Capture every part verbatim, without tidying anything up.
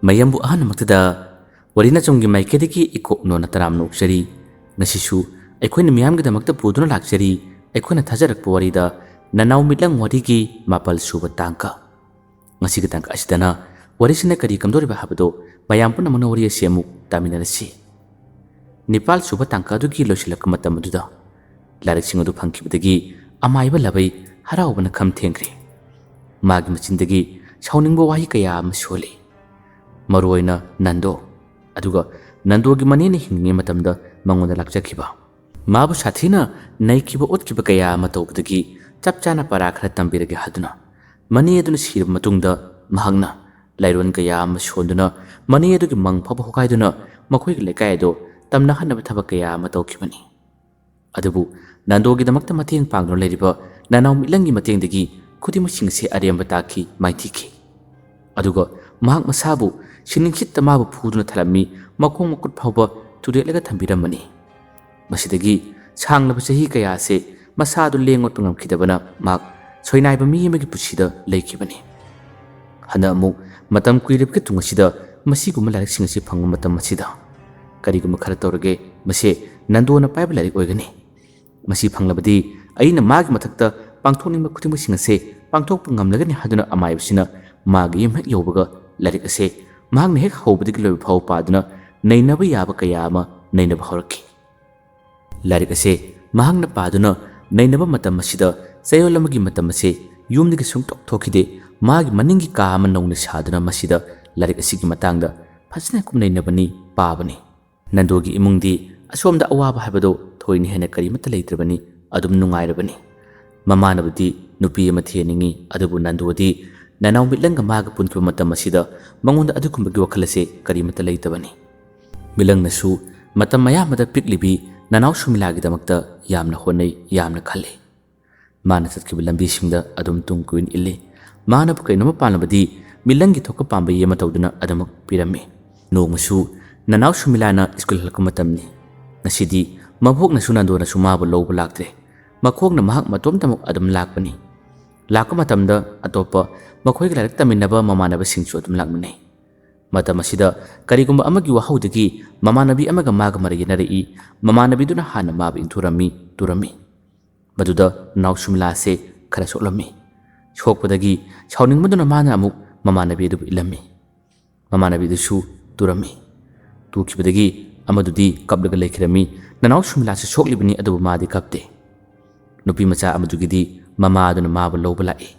ꯃꯌꯥꯝꯕꯨ ꯑꯍꯥꯟꯕꯃꯛꯇꯗ ꯋꯥꯔꯤ ꯅꯆꯨꯝꯒꯤ ꯃꯥꯏꯀꯩꯗꯒꯤ ꯏꯀꯣꯛ ꯅꯣꯟꯅ ꯇꯔꯥꯝꯅ ꯑꯣꯛꯆꯔꯤ꯫ ꯉꯁꯤꯁꯨ ꯑꯩꯈꯣꯏꯅ ꯃꯤꯌꯥꯝꯒꯤꯗꯃꯛꯇ ꯄꯨꯗꯨꯅ ꯂꯥꯛꯆꯔꯤ, ꯑꯩꯈꯣꯏꯅ ꯊꯥꯖꯔꯛꯄ ꯋꯥꯔꯤꯗ ꯅꯅꯥꯎ ꯃꯤꯠꯂꯪ ꯋꯥꯔꯤꯒꯤ ꯃꯥꯄꯜ ꯁꯨꯕ ꯇꯥꯡꯀ꯫ ꯉꯁꯤꯒꯤ ꯇꯥꯡꯀꯛ ꯑꯁꯤꯗꯅ ꯋꯥꯔꯤꯁꯤꯅ ꯀꯔꯤ ꯀꯝꯗꯧꯔꯤꯕ ꯍꯥꯏꯕꯗꯨ ꯃꯌꯥꯝ ꯄꯨꯝꯅꯃꯛꯅ ꯋꯥꯔꯤ ꯑꯁꯤ ꯑꯃꯨꯛ ꯇꯥꯃꯤꯟꯅꯔꯁꯤ꯫ ꯅꯤꯄꯥꯜ ꯁꯨꯕ ꯇꯥꯡꯀꯛ ꯑꯗꯨꯒꯤ ꯂꯣꯏꯁꯤꯜꯂꯛꯄ ꯃꯇꯝ ꯑꯗꯨꯗ ꯂꯥꯏꯔꯤꯛꯁꯤꯡ ꯑꯗꯨ ꯐꯪꯈꯤꯕꯗꯒꯤ ꯑꯃꯥꯏꯕ ꯂꯥꯕꯩ ꯍꯔꯥꯎꯕꯅ ꯈꯝ ꯊꯦꯡꯈ꯭ꯔꯦ꯫ ꯃꯥꯒꯤ ꯃꯆꯤꯟꯗꯒꯤ ꯁꯥꯎꯅꯤꯡꯕ ꯋꯥꯍꯩ ꯀꯌꯥ ꯑꯃ ꯁꯣꯜꯂꯤ꯫ ꯃꯔꯨꯑꯣꯏꯅ ꯅꯟꯗꯣ, ꯑꯗꯨꯒ ꯅꯟꯗꯣꯒꯤ ꯃꯅꯦꯅ ꯍꯤꯡꯂꯤꯉꯩ ꯃꯇꯝꯗ ꯃꯉꯣꯟꯗ ꯂꯥꯛꯆꯈꯤꯕ, ꯃꯥꯕꯨ ꯁꯥꯊꯤꯅ ꯅꯩꯈꯤꯕ ꯑꯣꯠꯈꯤꯕ ꯀꯌꯥ ꯑꯃ ꯇꯧꯕꯗꯒꯤ ꯆꯞ ꯆꯥꯅ ꯄꯔꯥ ꯈꯔ ꯇꯝꯕꯤꯔꯒꯦ ꯍꯥꯏꯗꯨꯅ, ꯃꯅꯦ ꯑꯗꯨꯅ ꯁꯤꯔꯕ ꯃꯇꯨꯡꯗ ꯃꯍꯥꯛꯅ ꯂꯥꯏꯔꯣꯟ ꯀꯌꯥ ꯑꯃ ꯁꯣꯟꯗꯨꯅ ꯃꯅꯦ ꯑꯗꯨꯒꯤ ꯃꯪ ꯐꯥꯎꯕ ꯍꯣꯒꯥꯏꯗꯨꯅ ꯃꯈꯣꯏꯒꯤ ꯂꯩꯀꯥꯏ ꯑꯗꯨ ꯇꯝꯅꯍꯟꯅꯕ ꯊꯕꯛ ꯀꯌꯥ ꯑꯃ ꯇꯧꯈꯤꯕꯅꯤ꯫ ꯑꯗꯨꯕꯨ ꯅꯟꯗꯣꯒꯤꯗꯃꯛꯇ ꯃꯇꯦꯡ ꯄꯥꯡꯗꯨꯅ ꯂꯩꯔꯤꯕ ꯅꯅꯥꯎ ꯃꯤꯠꯂꯪꯒꯤ ꯃꯇꯦꯡꯗꯒꯤ ꯈꯨꯗꯤꯡꯃꯛꯁꯤꯡ ꯑꯁꯤ ꯑꯔꯦꯝꯕ ꯇꯥꯈꯤ, ꯃꯥꯏꯊꯤꯈꯤ꯫ ꯑꯗꯨꯒ ꯃꯍꯥꯛ ꯃꯁꯥꯕꯨ ꯁꯤꯅꯤꯡꯁꯤꯠꯇ ꯃꯥꯕꯨ ꯐꯨꯗꯨꯅ ꯊꯜꯂꯝꯃꯤ, ꯃꯈꯣꯡ ꯃꯈꯨꯠ ꯐꯥꯎꯕ ꯇꯨꯔꯦꯠꯂꯒ ꯊꯝꯕꯤꯔꯝꯕꯅꯤ꯫ ꯃꯁꯤꯗꯒꯤ ꯁꯥꯡꯂꯕ ꯆꯍꯤ ꯀꯌꯥ ꯑꯁꯤ ꯃꯁꯥ ꯑꯗꯨ ꯂꯦꯡ ꯑꯣꯠꯄ ꯉꯝꯈꯤꯗꯕꯅ ꯃꯍꯥꯛ ꯁꯣꯏꯅꯥꯏꯕ ꯃꯤ ꯑꯃꯒꯤ ꯄꯨꯟꯁꯤꯗ ꯂꯩꯈꯤꯕꯅꯤ꯫ ꯍꯟꯗꯛ ꯑꯃꯨꯛ ꯃꯇꯝ ꯀꯨꯏꯔꯕꯒꯤ ꯇꯨꯡ ꯑꯁꯤꯗ ꯃꯁꯤꯒꯨꯝꯕ ꯂꯥꯏꯔꯤꯛꯁꯤꯡ ꯑꯁꯤ ꯐꯪꯕ ꯃꯇꯝ ꯑꯁꯤꯗ ꯀꯔꯤꯒꯨꯝꯕ ꯈꯔ ꯇꯧꯔꯒꯦ, ꯃꯁꯦ ꯅꯟꯗꯣꯅ ꯄꯥꯏꯕ ꯂꯥꯏꯔꯤꯛ ꯑꯣꯏꯒꯅꯤ꯫ ꯃꯁꯤ ꯐꯪꯂꯕꯗꯤ ꯑꯩꯅ ꯃꯥꯒꯤ ꯃꯊꯛꯇ ꯄꯥꯡꯊꯣꯛꯅꯤꯡꯕ ꯈꯨꯗꯤꯡꯃꯛꯁꯤꯡ ꯑꯁꯦ ꯄꯥꯡꯊꯣꯛꯄ ꯉꯝꯂꯒꯅꯤ ꯍꯥꯏꯗꯨꯅ ꯑꯃꯥꯏꯕꯁꯤꯅ ꯃꯥꯒꯤ ꯌꯨꯝ ꯍꯦꯛ ꯌꯧꯕꯒ ꯂꯥꯏꯔꯤꯛ ꯑꯁꯦ ꯃꯍꯥꯛꯅ ꯍꯦꯛ ꯍꯧꯕꯗꯒꯤ ꯂꯣꯏꯕ ꯐꯥꯎꯕ ꯄꯥꯗꯨꯅ ꯅꯩꯅꯕ ꯌꯥꯕ ꯀꯌꯥ ꯑꯃ ꯅꯩꯅꯕ ꯍꯧꯔꯛꯈꯤ꯫ ꯂꯥꯏꯔꯤꯛ ꯑꯁꯦ ꯃꯍꯥꯛꯅ ꯄꯥꯗꯨꯅ ꯅꯩꯅꯕ ꯃꯇꯝ ꯑꯁꯤꯗ ꯆꯌꯣꯜ ꯑꯃꯒꯤ ꯃꯇꯝ ꯑꯁꯦ ꯌꯨꯝꯗꯒꯤ ꯁꯨꯡꯊꯣꯛ ꯊꯣꯛꯈꯤꯗꯦ꯫ ꯃꯥꯒꯤ ꯃꯅꯤꯡꯒꯤ ꯀꯥ ꯑꯃ ꯅꯧꯅ ꯁꯥꯗꯨꯅ ꯃꯁꯤꯗ ꯂꯥꯏꯔꯤꯛ ꯑꯁꯤꯒꯤ ꯃꯇꯥꯡꯗ ꯐꯖꯅ ꯀꯨꯞꯅ ꯅꯩꯅꯕꯅꯤ, ꯄꯥꯕꯅꯤ꯫ ꯅꯟꯗꯣꯒꯤ ꯏꯃꯨꯡꯗꯤ ꯑꯁꯣꯝꯗ ꯑꯋꯥꯕ ꯍꯥꯏꯕꯗꯨ ꯊꯣꯏꯅ ꯍꯦꯟꯅ ꯀꯔꯤꯃꯠꯇ ꯂꯩꯇ꯭ꯔꯕꯅꯤ, ꯑꯗꯨꯝ ꯅꯨꯡꯉꯥꯏꯔꯕꯅꯤ꯫ ꯃꯃꯥꯅꯕꯨꯗꯤ ꯅꯨꯄꯤ ꯑꯃ ꯊꯤꯍꯟꯅꯤꯡꯉꯤ, ꯑꯗꯨꯕꯨ ꯅꯟꯗꯣꯗꯤ ꯅꯅꯥꯎ ꯃꯤꯠꯂꯪꯒ ꯃꯥꯒ ꯄꯨꯟꯈꯤꯕ ꯃꯇꯝ ꯑꯁꯤꯗ ꯃꯉꯣꯟꯗ ꯑꯗꯨꯒꯨꯝꯕꯒꯤ ꯋꯥꯈꯜ ꯑꯁꯦ ꯀꯔꯤꯃꯠꯇ ꯂꯩꯇꯕꯅꯤ꯫ ꯃꯤꯠꯂꯪꯅꯁꯨ ꯃꯇꯝ ꯑꯌꯥꯝꯕꯗ ꯄꯤꯛꯂꯤꯕꯤ ꯅꯅꯥꯎ ꯁꯨꯃꯤꯂꯥꯒꯤꯗꯃꯛꯇ ꯌꯥꯝꯅ ꯍꯣꯠꯅꯩ, ꯌꯥꯝꯅ ꯈꯜꯂꯤ꯫ ꯃꯥꯅ ꯆꯠꯈꯤꯕ ꯂꯝꯕꯤꯁꯤꯡꯗ ꯑꯗꯨꯝ ꯇꯨꯡ ꯀꯣꯏꯅ ꯏꯜꯂꯤ꯫ ꯃꯥꯅꯕꯨ ꯀꯩꯅꯣꯝꯃ ꯄꯥꯝꯂꯕꯗꯤ ꯃꯤꯠꯂꯪꯒꯤ ꯊꯣꯛꯄ ꯄꯥꯝꯕꯩ ꯑꯃ ꯇꯧꯗꯨꯅ ꯑꯗꯨꯃꯛ ꯄꯤꯔꯝꯃꯤ꯫ ꯅꯣꯡꯃꯁꯨ ꯅꯅꯥꯎ ꯁꯨꯃꯤꯂꯥꯅ ꯁ꯭ꯀꯨꯜ ꯍꯜꯂꯛꯄ ꯃꯇꯝꯅꯤ꯫ ꯉꯁꯤꯗꯤ ꯃꯕꯣꯛꯅꯁꯨ ꯅꯟꯗꯣꯅꯁꯨ ꯃꯥꯕꯨ ꯂꯧꯕ ꯂꯥꯛꯇ꯭ꯔꯦ꯫ ꯃꯈꯣꯡꯅ ꯃꯍꯥꯛ ꯃꯇꯣꯝꯇꯃꯛ ꯑꯗꯨꯝ ꯂꯥꯛꯄꯅꯤ꯫ ꯂꯥꯛꯄ ꯃꯇꯝꯗ ꯑꯇꯣꯞꯄ ꯃꯈꯣꯏꯒ ꯂꯥꯏꯔꯤꯛ ꯇꯝꯃꯤꯟꯅꯕ ꯃꯃꯥꯟꯅꯕꯁꯤꯡꯁꯨ ꯑꯗꯨꯝ ꯂꯥꯛꯃꯤꯟꯅꯩ꯫ ꯃꯇꯝ ꯑꯁꯤꯗ ꯀꯔꯤꯒꯨꯝꯕ ꯑꯃꯒꯤ ꯋꯥꯍꯧꯗꯒꯤ ꯃꯃꯥꯟꯅꯕꯤ ꯑꯃꯒ ꯃꯥꯒ ꯃꯔꯩ ꯌꯦꯠꯅꯔꯛꯏ꯫ ꯃꯃꯥꯟꯅꯕꯤꯗꯨꯅ ꯍꯥꯟꯅ ꯃꯥꯕꯨ ꯏꯟꯊꯨꯔꯝꯃꯤ, ꯇꯨꯔꯝꯃꯤ꯫ ꯃꯗꯨꯗ ꯅꯅꯥꯎ ꯁꯨꯃꯤꯂꯥ ꯑꯁꯦ ꯈꯔ ꯁꯣꯛꯂꯝꯃꯤ꯫ ꯁꯣꯛꯄꯗꯒꯤ ꯁꯥꯎꯅꯤꯡꯕꯗꯨꯅ ꯃꯥꯅ ꯑꯃꯨꯛ ꯃꯃꯥꯟꯅꯕꯤ ꯑꯗꯨꯕꯨ ꯏꯜꯂꯝꯃꯤ꯫ ꯃꯃꯥꯟꯅꯕꯤꯗꯨꯁꯨ ꯇꯨꯔꯝꯃꯤ꯫ ꯇꯨꯈꯤꯕꯗꯒꯤ ꯑꯃꯗꯨꯗꯤ ꯀꯞꯂꯒ ꯂꯩꯈꯤꯔꯝꯃꯤ꯫ ꯅꯅꯥꯎ ꯁꯨꯃꯤꯂꯥꯁꯨ ꯁꯣꯛꯂꯤꯕꯅꯤ, ꯑꯗꯨꯕꯨ ꯃꯥꯗꯤ ꯀꯞꯇꯦ꯫ ꯅꯨꯄꯤ ꯃꯆꯥ ꯑꯃꯗꯨꯒꯤꯗꯤ ꯃꯃꯥ ꯑꯗꯨꯅ ꯃꯥꯕꯨ ꯂꯧꯕ ꯂꯥꯛꯏ꯫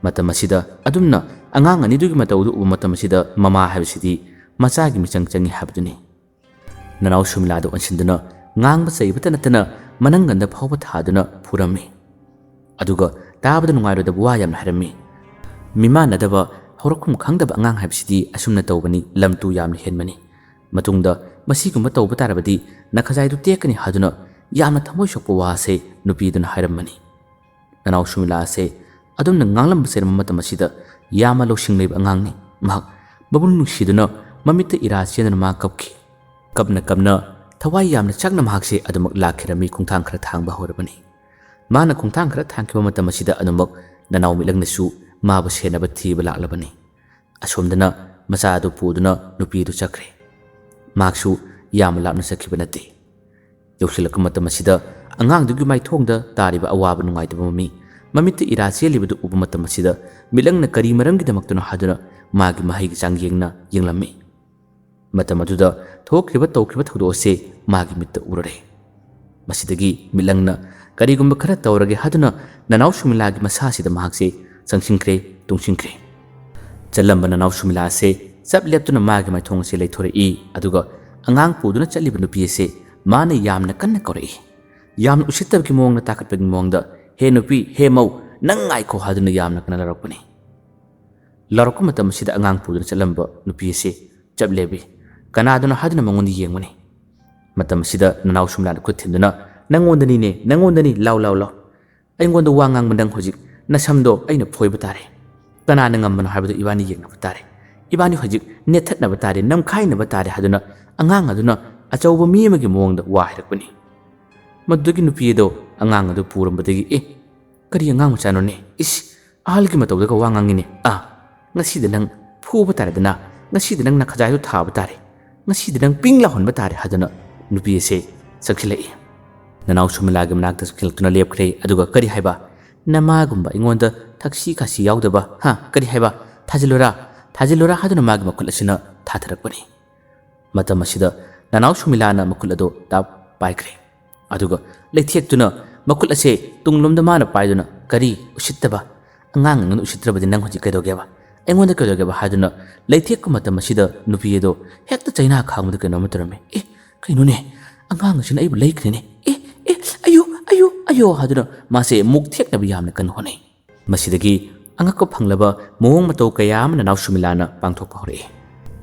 ꯃꯇꯝ ꯑꯁꯤꯗ ꯑꯗꯨꯝꯅ ꯑꯉꯥꯡ ꯑꯅꯤꯗꯨꯒꯤ ꯃꯇꯧꯗꯨ ꯎꯕ ꯃꯇꯝ ꯑꯁꯤꯗ ꯃꯃꯥ ꯍꯥꯏꯕꯁꯤꯗꯤ ꯃꯆꯥꯒꯤ ꯃꯤꯆꯪ ꯆꯪꯏ ꯍꯥꯏꯕꯗꯨꯅꯤ꯫ ꯅꯅꯥꯎ ꯁꯨꯃꯤꯂꯥꯗ ꯑꯣꯟꯁꯤꯟꯗꯨꯅ ꯉꯥꯡꯕ ꯆꯩꯕꯇ ꯅꯠꯇꯅ ꯃꯅꯪꯒꯟꯗ ꯐꯥꯎꯕ ꯊꯥꯗꯨꯅ ꯐꯨꯔꯝꯃꯤ꯫ ꯑꯗꯨꯒ ꯇꯥꯕꯗ ꯅꯨꯡꯉꯥꯏꯔꯣꯏꯗꯕ ꯋꯥ ꯌꯥꯝꯅ ꯍꯥꯏꯔꯝꯃꯤ꯫ ꯃꯤꯃꯥꯟꯅꯗꯕ, ꯍꯧꯔꯛꯐꯝ ꯈꯪꯗꯕ ꯑꯉꯥꯡ ꯍꯥꯏꯕꯁꯤꯗꯤ ꯑꯁꯨꯝꯅ ꯇꯧꯕꯅꯤ, ꯂꯝ ꯇꯨ ꯌꯥꯝꯅ ꯍꯦꯟꯕꯅꯤ꯫ ꯃꯇꯨꯡꯗ ꯃꯁꯤꯒꯨꯝꯕ ꯇꯧꯕ ꯇꯥꯔꯕꯗꯤ ꯅꯈꯖꯥꯏꯗꯨ ꯇꯦꯛꯀꯅꯤ ꯍꯥꯏꯗꯨꯅ ꯌꯥꯝꯅ ꯊꯃꯣꯏ ꯁꯣꯛꯄ ꯋꯥ ꯑꯁꯦ ꯅꯨꯄꯤꯗꯨꯅ ꯍꯥꯏꯔꯝꯕꯅꯤ꯫ ꯅꯅꯥꯎ ꯁꯨꯃꯤꯂꯥ ꯑꯁꯦ ꯑꯗꯨꯝꯅ ꯉꯥꯡꯂꯝꯕ ꯆꯩꯔꯝꯕ ꯃꯇꯝ ꯑꯁꯤꯗ ꯌꯥꯝꯅ ꯂꯧꯁꯤꯡ ꯂꯩꯕ ꯑꯉꯥꯡꯅꯤ꯫ ꯃꯍꯥꯛ ꯃꯕꯨꯡ ꯅꯨꯡꯁꯤꯗꯨꯅ ꯃꯃꯤꯠꯇ ꯏꯔꯥ ꯆꯦꯟꯗꯨꯅ ꯃꯥ ꯀꯞꯈꯤ꯫ ꯀꯞꯅ ꯀꯞꯅ ꯊꯋꯥꯏ ꯌꯥꯝꯅ ꯆꯥꯛꯅ ꯃꯍꯥꯛꯁꯦ ꯑꯗꯨꯃꯛ ꯂꯥꯛꯈꯤꯔꯝꯃꯤ, ꯈꯣꯡꯊꯥꯡ ꯈꯔ ꯊꯥꯡꯕ ꯍꯧꯔꯕꯅꯤ꯫ ꯃꯥꯅ ꯈꯣꯡꯊꯥꯡ ꯈꯔ ꯊꯥꯡꯈꯤꯕ ꯃꯇꯝ ꯑꯁꯤꯗ ꯑꯗꯨꯃꯛ ꯅꯅꯥꯎ ꯃꯤꯠꯂꯪꯅꯁꯨ ꯃꯥꯕꯨ ꯁꯦꯟꯅꯕ ꯊꯤꯕ ꯂꯥꯛꯂꯕꯅꯤ꯫ ꯑꯁꯣꯝꯗꯅ ꯃꯆꯥ ꯑꯗꯨ ꯄꯨꯗꯨꯅ ꯅꯨꯄꯤ ꯑꯗꯨ ꯆꯠꯈ꯭ꯔꯦ꯫ ꯃꯍꯥꯛꯁꯨ ꯌꯥꯝꯅ ꯂꯥꯞꯅ ꯆꯠꯈꯤꯕ ꯅꯠꯇꯦ꯫ ꯌꯧꯁꯤꯜꯂꯛꯄ ꯃꯇꯝ ꯑꯁꯤꯗ ꯑꯉꯥꯡꯗꯨꯒꯤ ꯃꯥꯏꯊꯣꯡꯗ ꯇꯥꯔꯤꯕ ꯑꯋꯥꯕ ꯅꯨꯡꯉꯥꯏꯇꯕ ꯃꯃꯤ, ꯃꯃꯤꯠꯇ ꯏꯔꯥ ꯆꯦꯜꯂꯤꯕꯗꯨ ꯎꯕ ꯃꯇꯝ ꯑꯁꯤꯗ ꯃꯤꯠꯂꯪꯅ ꯀꯔꯤ ꯃꯔꯝꯒꯤꯗꯃꯛꯇꯅꯣ ꯍꯥꯏꯗꯨꯅ ꯃꯥꯒꯤ ꯃꯍꯩꯒꯤ ꯆꯥꯡ ꯌꯦꯡꯅ ꯌꯦꯡꯂꯝꯃꯤ꯫ ꯃꯇꯝ ꯑꯗꯨꯗ ꯊꯣꯛꯈ꯭ꯔꯤꯕ ꯇꯧꯈ꯭ꯔꯤꯕ ꯊꯧꯗꯣꯛ ꯑꯁꯤ ꯃꯥꯒꯤ ꯃꯤꯠꯇ ꯎꯔꯨꯔꯦ꯫ ꯃꯁꯤꯗꯒꯤ ꯃꯤꯠꯂꯪꯅ ꯀꯔꯤꯒꯨꯝꯕ ꯈꯔ ꯇꯧꯔꯒꯦ ꯍꯥꯏꯗꯨꯅ ꯅꯅꯥꯎ ꯁꯨꯃꯤꯂꯥꯒꯤ ꯃꯁꯥꯁꯤꯗ ꯃꯍꯥꯛꯁꯦ ꯆꯪꯁꯤꯟꯈ꯭ꯔꯦ, ꯇꯨꯡꯁꯤꯟꯈ꯭ꯔꯦ꯫ ꯆꯠꯂꯝꯕ ꯅꯅꯥꯎ ꯁꯨꯃꯤꯂꯥ ꯑꯁꯦ ꯆꯞ ꯂꯦꯞꯇꯨꯅ ꯃꯥꯒꯤ ꯃꯥꯏꯊꯣꯡ ꯑꯁꯦ ꯂꯩꯊꯣꯔꯛꯏ, ꯑꯗꯨꯒ ꯑꯉꯥꯡ ꯄꯨꯗꯨꯅ ꯆꯠꯂꯤꯕ ꯅꯨꯄꯤ ꯑꯁꯦ ꯃꯥꯅ ꯌꯥꯝꯅ ꯀꯟꯅ ꯀꯧꯔꯛꯏ꯫ ꯌꯥꯝꯅ ꯎꯁꯤꯠꯇꯕꯒꯤ ꯃꯑꯣꯡꯗ, ꯇꯥꯈꯠꯄꯒꯤ ꯃꯑꯣꯡꯗ, "ꯍꯦ ꯅꯨꯄꯤ, ꯍꯦ ꯃꯧ, ꯅꯪ ꯉꯥꯏꯈꯣ" ꯍꯥꯏꯗꯨꯅ ꯌꯥꯝꯅ ꯀꯟꯅ ꯂꯥꯎꯔꯛꯄꯅꯤ꯫ ꯂꯥꯎꯔꯛꯄ ꯃꯇꯝ ꯑꯁꯤꯗ ꯑꯉꯥꯡ ꯄꯨꯗꯨꯅ ꯆꯠꯂꯝꯕ ꯅꯨꯄꯤ ꯑꯁꯤ ꯆꯞ ꯂꯦꯞꯄꯤ꯫ ꯀꯅꯥꯗꯅꯣ ꯍꯥꯏꯗꯨꯅ ꯃꯉꯣꯟꯗ ꯌꯦꯡꯕꯅꯤ꯫ ꯃꯇꯝ ꯑꯁꯤꯗ ꯅꯅꯥꯎ ꯁꯨꯃꯤꯂꯥꯅ ꯈꯨꯠ ꯊꯤꯟꯗꯨꯅ, "ꯅꯪꯉꯣꯟꯗꯅꯤꯅꯦ, ꯅꯪꯉꯣꯟꯗꯅꯤ, ꯂꯥꯎ, ꯂꯥꯎ, ꯂꯥꯎ꯫ ꯑꯩꯉꯣꯟꯗ ꯋꯥ ꯉꯥꯡꯕ ꯅꯪ ꯍꯧꯖꯤꯛ ꯅꯁꯝꯗꯣ ꯑꯩꯅ ꯐꯣꯏꯕ ꯇꯥꯔꯦ꯫ ꯀꯅꯥꯅ ꯉꯝꯕꯅꯣ ꯍꯥꯏꯕꯗꯨ ꯏꯕꯥꯅꯤ ꯌꯦꯡꯅꯕ ꯇꯥꯔꯦ꯫ ꯏꯕꯥꯅꯤ ꯍꯧꯖꯤꯛ ꯅꯦꯠꯊꯠꯅꯕ ꯇꯥꯔꯦ, ꯅꯝꯈꯥꯏꯅꯕ ꯇꯥꯔꯦ" ꯍꯥꯏꯗꯨꯅ ꯑꯉꯥꯡ ꯑꯗꯨꯅ ꯑꯆꯧꯕ ꯃꯤ ꯑꯃꯒꯤ ꯃꯑꯣꯡꯗ ꯋꯥ ꯍꯥꯏꯔꯛꯄꯅꯤ꯫ ꯃꯗꯨꯗꯒꯤ ꯅꯨꯄꯤ ꯑꯗꯣ ꯑꯉꯥꯡ ꯑꯗꯨ ꯄꯨꯔꯝꯕꯗꯒꯤ, "ꯑꯦ, ꯀꯔꯤ ꯑꯉꯥꯡ ꯃꯆꯥꯅꯣꯅꯦ? ꯏꯁ, ꯑꯍꯜꯒꯤ ꯃꯇꯧꯗꯒ ꯋꯥ ꯉꯥꯡꯉꯤꯅꯦ꯫ ꯑꯥ, ꯉꯁꯤꯗꯤ ꯅꯪ ꯐꯨꯕ ꯇꯥꯔꯦꯗꯅ, "ꯉꯁꯤꯗꯤ ꯅꯪ ꯅꯈꯖꯥꯏꯗꯨ ꯊꯥꯕ ꯇꯥꯔꯦ, ꯉꯁꯤꯗꯤ ꯅꯪ ꯄꯤꯡ ꯂꯥꯎꯍꯟꯕ ꯇꯥꯔꯦ" ꯍꯥꯏꯗꯨꯅ ꯅꯨꯄꯤ ꯑꯁꯦ ꯆꯪꯁꯤꯜꯂꯛꯏ꯫ ꯅꯅꯥꯎ ꯁꯨꯃꯤꯂꯥꯒꯤ ꯃꯅꯥꯛꯇ ꯆꯪꯁꯤꯜꯂꯛꯇꯨꯅ ꯂꯦꯞꯈ꯭ꯔꯦ꯫ ꯑꯗꯨꯒ ꯀꯔꯤ ꯍꯥꯏꯕ, "ꯅꯃꯥꯒꯨꯝꯕ ꯑꯩꯉꯣꯟꯗ ꯊꯛꯁꯤ ꯈꯥꯁꯤ ꯌꯥꯎꯗꯕ, ꯍꯥ, ꯀꯔꯤ ꯍꯥꯏꯕ, ꯊꯥꯖꯤꯜꯂꯨꯔꯥ, ꯊꯥꯖꯤꯜꯂꯨꯔꯥ" ꯍꯥꯏꯗꯨꯅ ꯃꯥꯒꯤ ꯃꯈꯨꯠ ꯑꯁꯤꯅ ꯊꯥꯊꯔꯛꯄꯅꯤ꯫ ꯃꯇꯝ ꯑꯁꯤꯗ ꯅꯅꯥꯎ ꯁꯨꯃꯤꯂꯥꯅ ꯃꯈꯨꯠ ꯑꯗꯨ ꯇꯥꯞ ꯄꯥꯏꯈ꯭ꯔꯦ꯫ ꯑꯗꯨꯒ ꯂꯩꯊꯦꯛꯇꯨꯅ ꯃꯈꯨꯠ ꯑꯁꯦ ꯇꯨꯡꯂꯣꯝꯗ ꯃꯥꯅ ꯄꯥꯏꯗꯨꯅ, "ꯀꯔꯤ ꯎꯁꯤꯠꯇꯕ? ꯑꯉꯥꯡ ꯑꯩꯉꯣꯟꯗ ꯎꯁꯤꯠꯇ꯭ꯔꯕꯗꯤ ꯅꯪ ꯍꯧꯖꯤꯛ ꯀꯩꯗꯧꯒꯦꯕ? ꯑꯩꯉꯣꯟꯗ ꯀꯩꯗꯧꯒꯦꯕ?" ꯍꯥꯏꯗꯨꯅ ꯂꯩꯊꯦꯛꯄ ꯃꯇꯝ ꯑꯁꯤꯗ ꯅꯨꯄꯤ ꯑꯗꯣ ꯍꯦꯛꯇ ꯆꯩꯅꯥ ꯈꯥꯡꯕꯗ ꯀꯩꯅꯣꯝꯃ ꯇꯧꯔꯝꯃꯤ꯫ "ꯑꯦ, ꯀꯩꯅꯣꯅꯦ? ꯑꯉꯥꯡ ꯑꯁꯤꯅ ꯑꯩꯕꯨ ꯂꯩꯈ꯭ꯔꯦꯅꯦ꯫ ꯑꯦ, ꯑꯦ, ꯑꯌꯨ, ꯑꯌꯨ, ꯑꯌꯣ" ꯍꯥꯏꯗꯨꯅ ꯃꯥꯁꯦ ꯃꯨꯛ ꯊꯦꯛꯅꯕ ꯌꯥꯝꯅ ꯀꯟꯅ ꯍꯣꯠꯅꯩ꯫ ꯃꯁꯤꯗꯒꯤ ꯑꯉꯛꯄ ꯐꯪꯂꯕ ꯃꯑꯣꯡ ꯃꯇꯧ ꯀꯌꯥ ꯑꯃ ꯅꯅꯥꯎ ꯁꯨꯃꯤꯂꯥꯅ ꯄꯥꯡꯊꯣꯛꯄ ꯍꯧꯔꯛꯏ꯫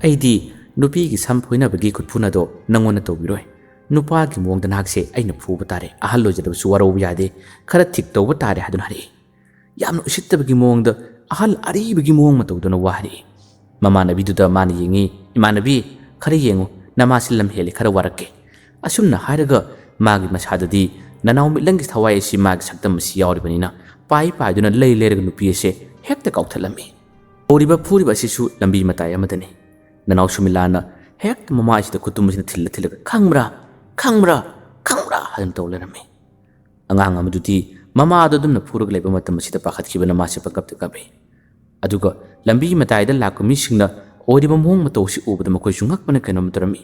"ꯑꯩꯗꯤ ꯅꯨꯄꯤꯒꯤ ꯁꯝ ꯐꯣꯏꯅꯕꯒꯤ ꯈꯨꯠꯐꯨꯅꯗꯣ ꯅꯪꯉꯣꯟꯗ ꯇꯧꯕꯤꯔꯣꯏ꯫ ꯅꯨꯄꯥꯒꯤ ꯃꯑꯣꯡꯗ ꯅꯍꯥꯛꯁꯦ ꯑꯩꯅ ꯐꯨꯕ ꯇꯥꯔꯦ꯫ ꯑꯍꯜ ꯑꯣꯏꯖꯔꯕꯁꯨ ꯋꯥꯔꯧꯕ ꯌꯥꯗꯦ꯫ ꯈꯔ ꯊꯤꯛ ꯇꯧꯕ ꯇꯥꯔꯦ" ꯍꯥꯏꯗꯨꯅ ꯍꯥꯏꯔꯛꯏ꯫ ꯌꯥꯝꯅ ꯎꯁꯤꯠꯇꯕꯒꯤ ꯃꯑꯣꯡꯗ, ꯑꯍꯜ ꯑꯔꯤꯕꯒꯤ ꯃꯑꯣꯡ ꯃꯇꯧꯗꯨꯅ ꯋꯥ ꯍꯥꯏꯔꯛꯏ꯫ ꯃꯃꯥꯟꯅꯕꯤꯗꯨꯗ ꯃꯥꯅ ꯌꯦꯡꯉꯤ, "ꯏꯃꯥꯟꯅꯕꯤ, ꯈꯔ ꯌꯦꯡꯉꯨ, ꯅꯃꯥꯁꯤ ꯂꯝ ꯍꯦꯜꯂꯤ, ꯈꯔ ꯋꯥꯔꯛꯀꯦ"꯫ ꯑꯁꯨꯝꯅ ꯍꯥꯏꯔꯒ ꯃꯥꯒꯤ ꯃꯁꯥꯗꯗꯤ ꯅꯅꯥꯎ ꯃꯤꯠꯂꯪꯒꯤ ꯊꯋꯥꯏ ꯑꯁꯤ ꯃꯥꯒꯤ ꯁꯛꯇꯝ ꯑꯁꯤ ꯌꯥꯎꯔꯤꯕꯅꯤꯅ ꯄꯥꯏ ꯄꯥꯏꯗꯨꯅ ꯂꯩ ꯂꯩꯔꯒ ꯅꯨꯄꯤ ꯑꯁꯦ ꯍꯦꯛꯇ ꯀꯥꯎꯊꯠꯂꯝꯃꯤ꯫ ꯇꯧꯔꯤꯕ ꯐꯨꯔꯤꯕ ꯑꯁꯤꯁꯨ ꯂꯝꯕꯤ ꯃꯇꯥꯏ ꯑꯃꯗꯅꯤ꯫ ꯅꯅꯥꯎ ꯁꯨꯃꯤꯂꯥꯅ ꯍꯦꯛꯇ ꯃꯃꯥꯏꯁꯤꯗ ꯈꯨꯇꯨꯝ ꯑꯁꯤꯅ ꯊꯤꯜꯂ ꯊꯤꯜꯂꯒ, "ꯈꯪꯕ꯭ꯔꯥ? ꯈꯪꯕ꯭ꯔꯥ? ꯈꯪꯕ꯭ꯔꯥ?" ꯍꯥꯏꯗꯨꯅ ꯇꯧ ꯂꯩꯔꯝꯃꯤ꯫ ꯑꯉꯥꯡ ꯑꯃꯗꯨꯗꯤ ꯃꯃꯥꯗꯨ ꯑꯗꯨꯝꯅ ꯐꯨꯔꯒ ꯂꯩꯕ ꯃꯇꯝ ꯑꯁꯤꯗ ꯄꯥꯈꯠꯈꯤꯕꯅ ꯃꯥꯁꯦ ꯄꯪꯀꯞꯇ ꯀꯞꯄꯤ꯫ ꯑꯗꯨꯒ ꯂꯝꯕꯤ ꯃꯇꯥꯏꯗ ꯂꯥꯛꯄ ꯃꯤꯁꯤꯡꯅ ꯑꯣꯏꯔꯤꯕ ꯃꯑꯣꯡ ꯃꯇꯧ ꯑꯁꯤ ꯎꯕꯗ ꯃꯈꯣꯏꯁꯨ ꯉꯛꯄꯅ ꯀꯩꯅꯣꯝ ꯇꯧꯔꯝꯃꯤ꯫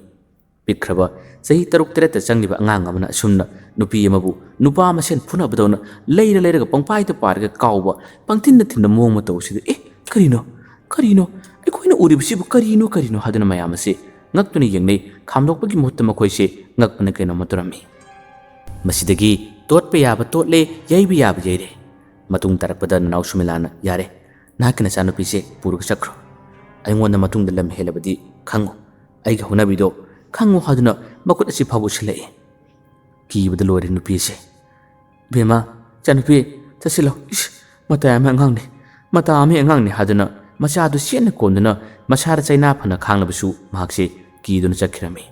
ꯄꯤꯛꯈ꯭ꯔꯕ ꯆꯍꯤ ꯇꯔꯨꯛ ꯇꯔꯦꯠꯇ ꯆꯪꯂꯤꯕ ꯑꯉꯥꯡ ꯑꯃꯅ ꯑꯁꯨꯝꯅ ꯅꯨꯄꯤ ꯑꯃꯕꯨ ꯅꯨꯄꯥ ꯃꯁꯦꯟ ꯐꯨꯅꯕꯗꯧꯅ ꯂꯩꯔ ꯂꯩꯔꯒ ꯄꯪꯄꯥꯏꯗ ꯄꯥꯏꯔꯒ ꯀꯥꯎꯕ, ꯄꯪꯊꯤꯟꯗ ꯊꯤꯟꯕ ꯃꯑꯣꯡ ꯃꯇꯧ ꯑꯁꯤꯗ, "ꯑꯦ, ꯀꯔꯤꯅꯣ? ꯀꯔꯤꯅꯣ? ꯑꯩꯈꯣꯏꯅ ꯎꯔꯤꯕꯁꯤꯕꯨ ꯀꯔꯤꯅꯣ? ꯀꯔꯤꯅꯣ?" ꯍꯥꯏꯗꯨꯅ ꯃꯌꯥꯝ ꯑꯁꯤ ꯉꯛꯇꯨꯅ ꯌꯦꯡꯅꯩ꯫ ꯈꯥꯝꯗꯣꯛꯄꯒꯤ ꯃꯍꯨꯠꯇ ꯃꯈꯣꯏꯁꯦ ꯉꯛꯄꯅ ꯀꯩꯅꯣꯝꯃ ꯇꯧꯔꯝꯃꯤ꯫ ꯃꯁꯤꯗꯒꯤ ꯇꯣꯠꯄ ꯌꯥꯕ ꯇꯣꯠꯂꯦ, ꯌꯩꯕ ꯌꯥꯕ ꯌꯩꯔꯦ꯫ ꯃꯇꯨꯡ ꯇꯥꯔꯛꯄꯗ ꯅꯅꯥꯎ ꯁꯨꯃꯤꯂꯥꯅ, "ꯌꯥꯔꯦ, ꯅꯍꯥꯛꯀꯤ ꯅꯆꯥꯅꯨꯄꯤꯁꯦ ꯄꯨꯔꯒ ꯆꯠꯈ꯭ꯔꯣ꯫ ꯑꯩꯉꯣꯟꯗ ꯃꯇꯨꯡꯗ ꯂꯝ ꯍꯦꯜꯂꯕꯗꯤ ꯈꯪꯉꯨ, ꯑꯩꯒꯤ ꯍꯧꯅꯕꯤꯗꯣ ꯈꯪꯉꯨ" ꯍꯥꯏꯗꯨꯅ ꯃꯈꯨꯠ ꯑꯁꯤ ꯐꯥꯎꯕ ꯎꯁꯤꯜꯂꯛꯏ꯫ ꯀꯤꯕꯗ ꯂꯣꯏꯔꯦ ꯅꯨꯄꯤ ꯑꯁꯦ꯫ "ꯏꯕꯦꯝꯃ, ꯏꯆꯥꯅꯨꯄꯤ, ꯆꯠꯁꯤꯜꯂꯣ꯫ ꯏꯁ, ꯃꯇꯥ ꯑꯃ ꯑꯉꯥꯡꯅꯤ, ꯃꯇꯥ ꯑꯃ ꯑꯉꯥꯡꯅꯤ" ꯍꯥꯏꯗꯨꯅ ꯃꯆꯥꯗꯨ ꯆꯦꯠꯅ ꯀꯣꯟꯗꯨꯅ ꯃꯁꯥꯗ ꯆꯩꯅꯥ ꯐꯅ ꯈꯥꯡꯂꯕꯁꯨ ꯃꯍꯥꯛꯁꯦ ꯀꯤꯗꯨꯅ ꯆꯠꯈꯤꯔꯝꯃꯤ꯫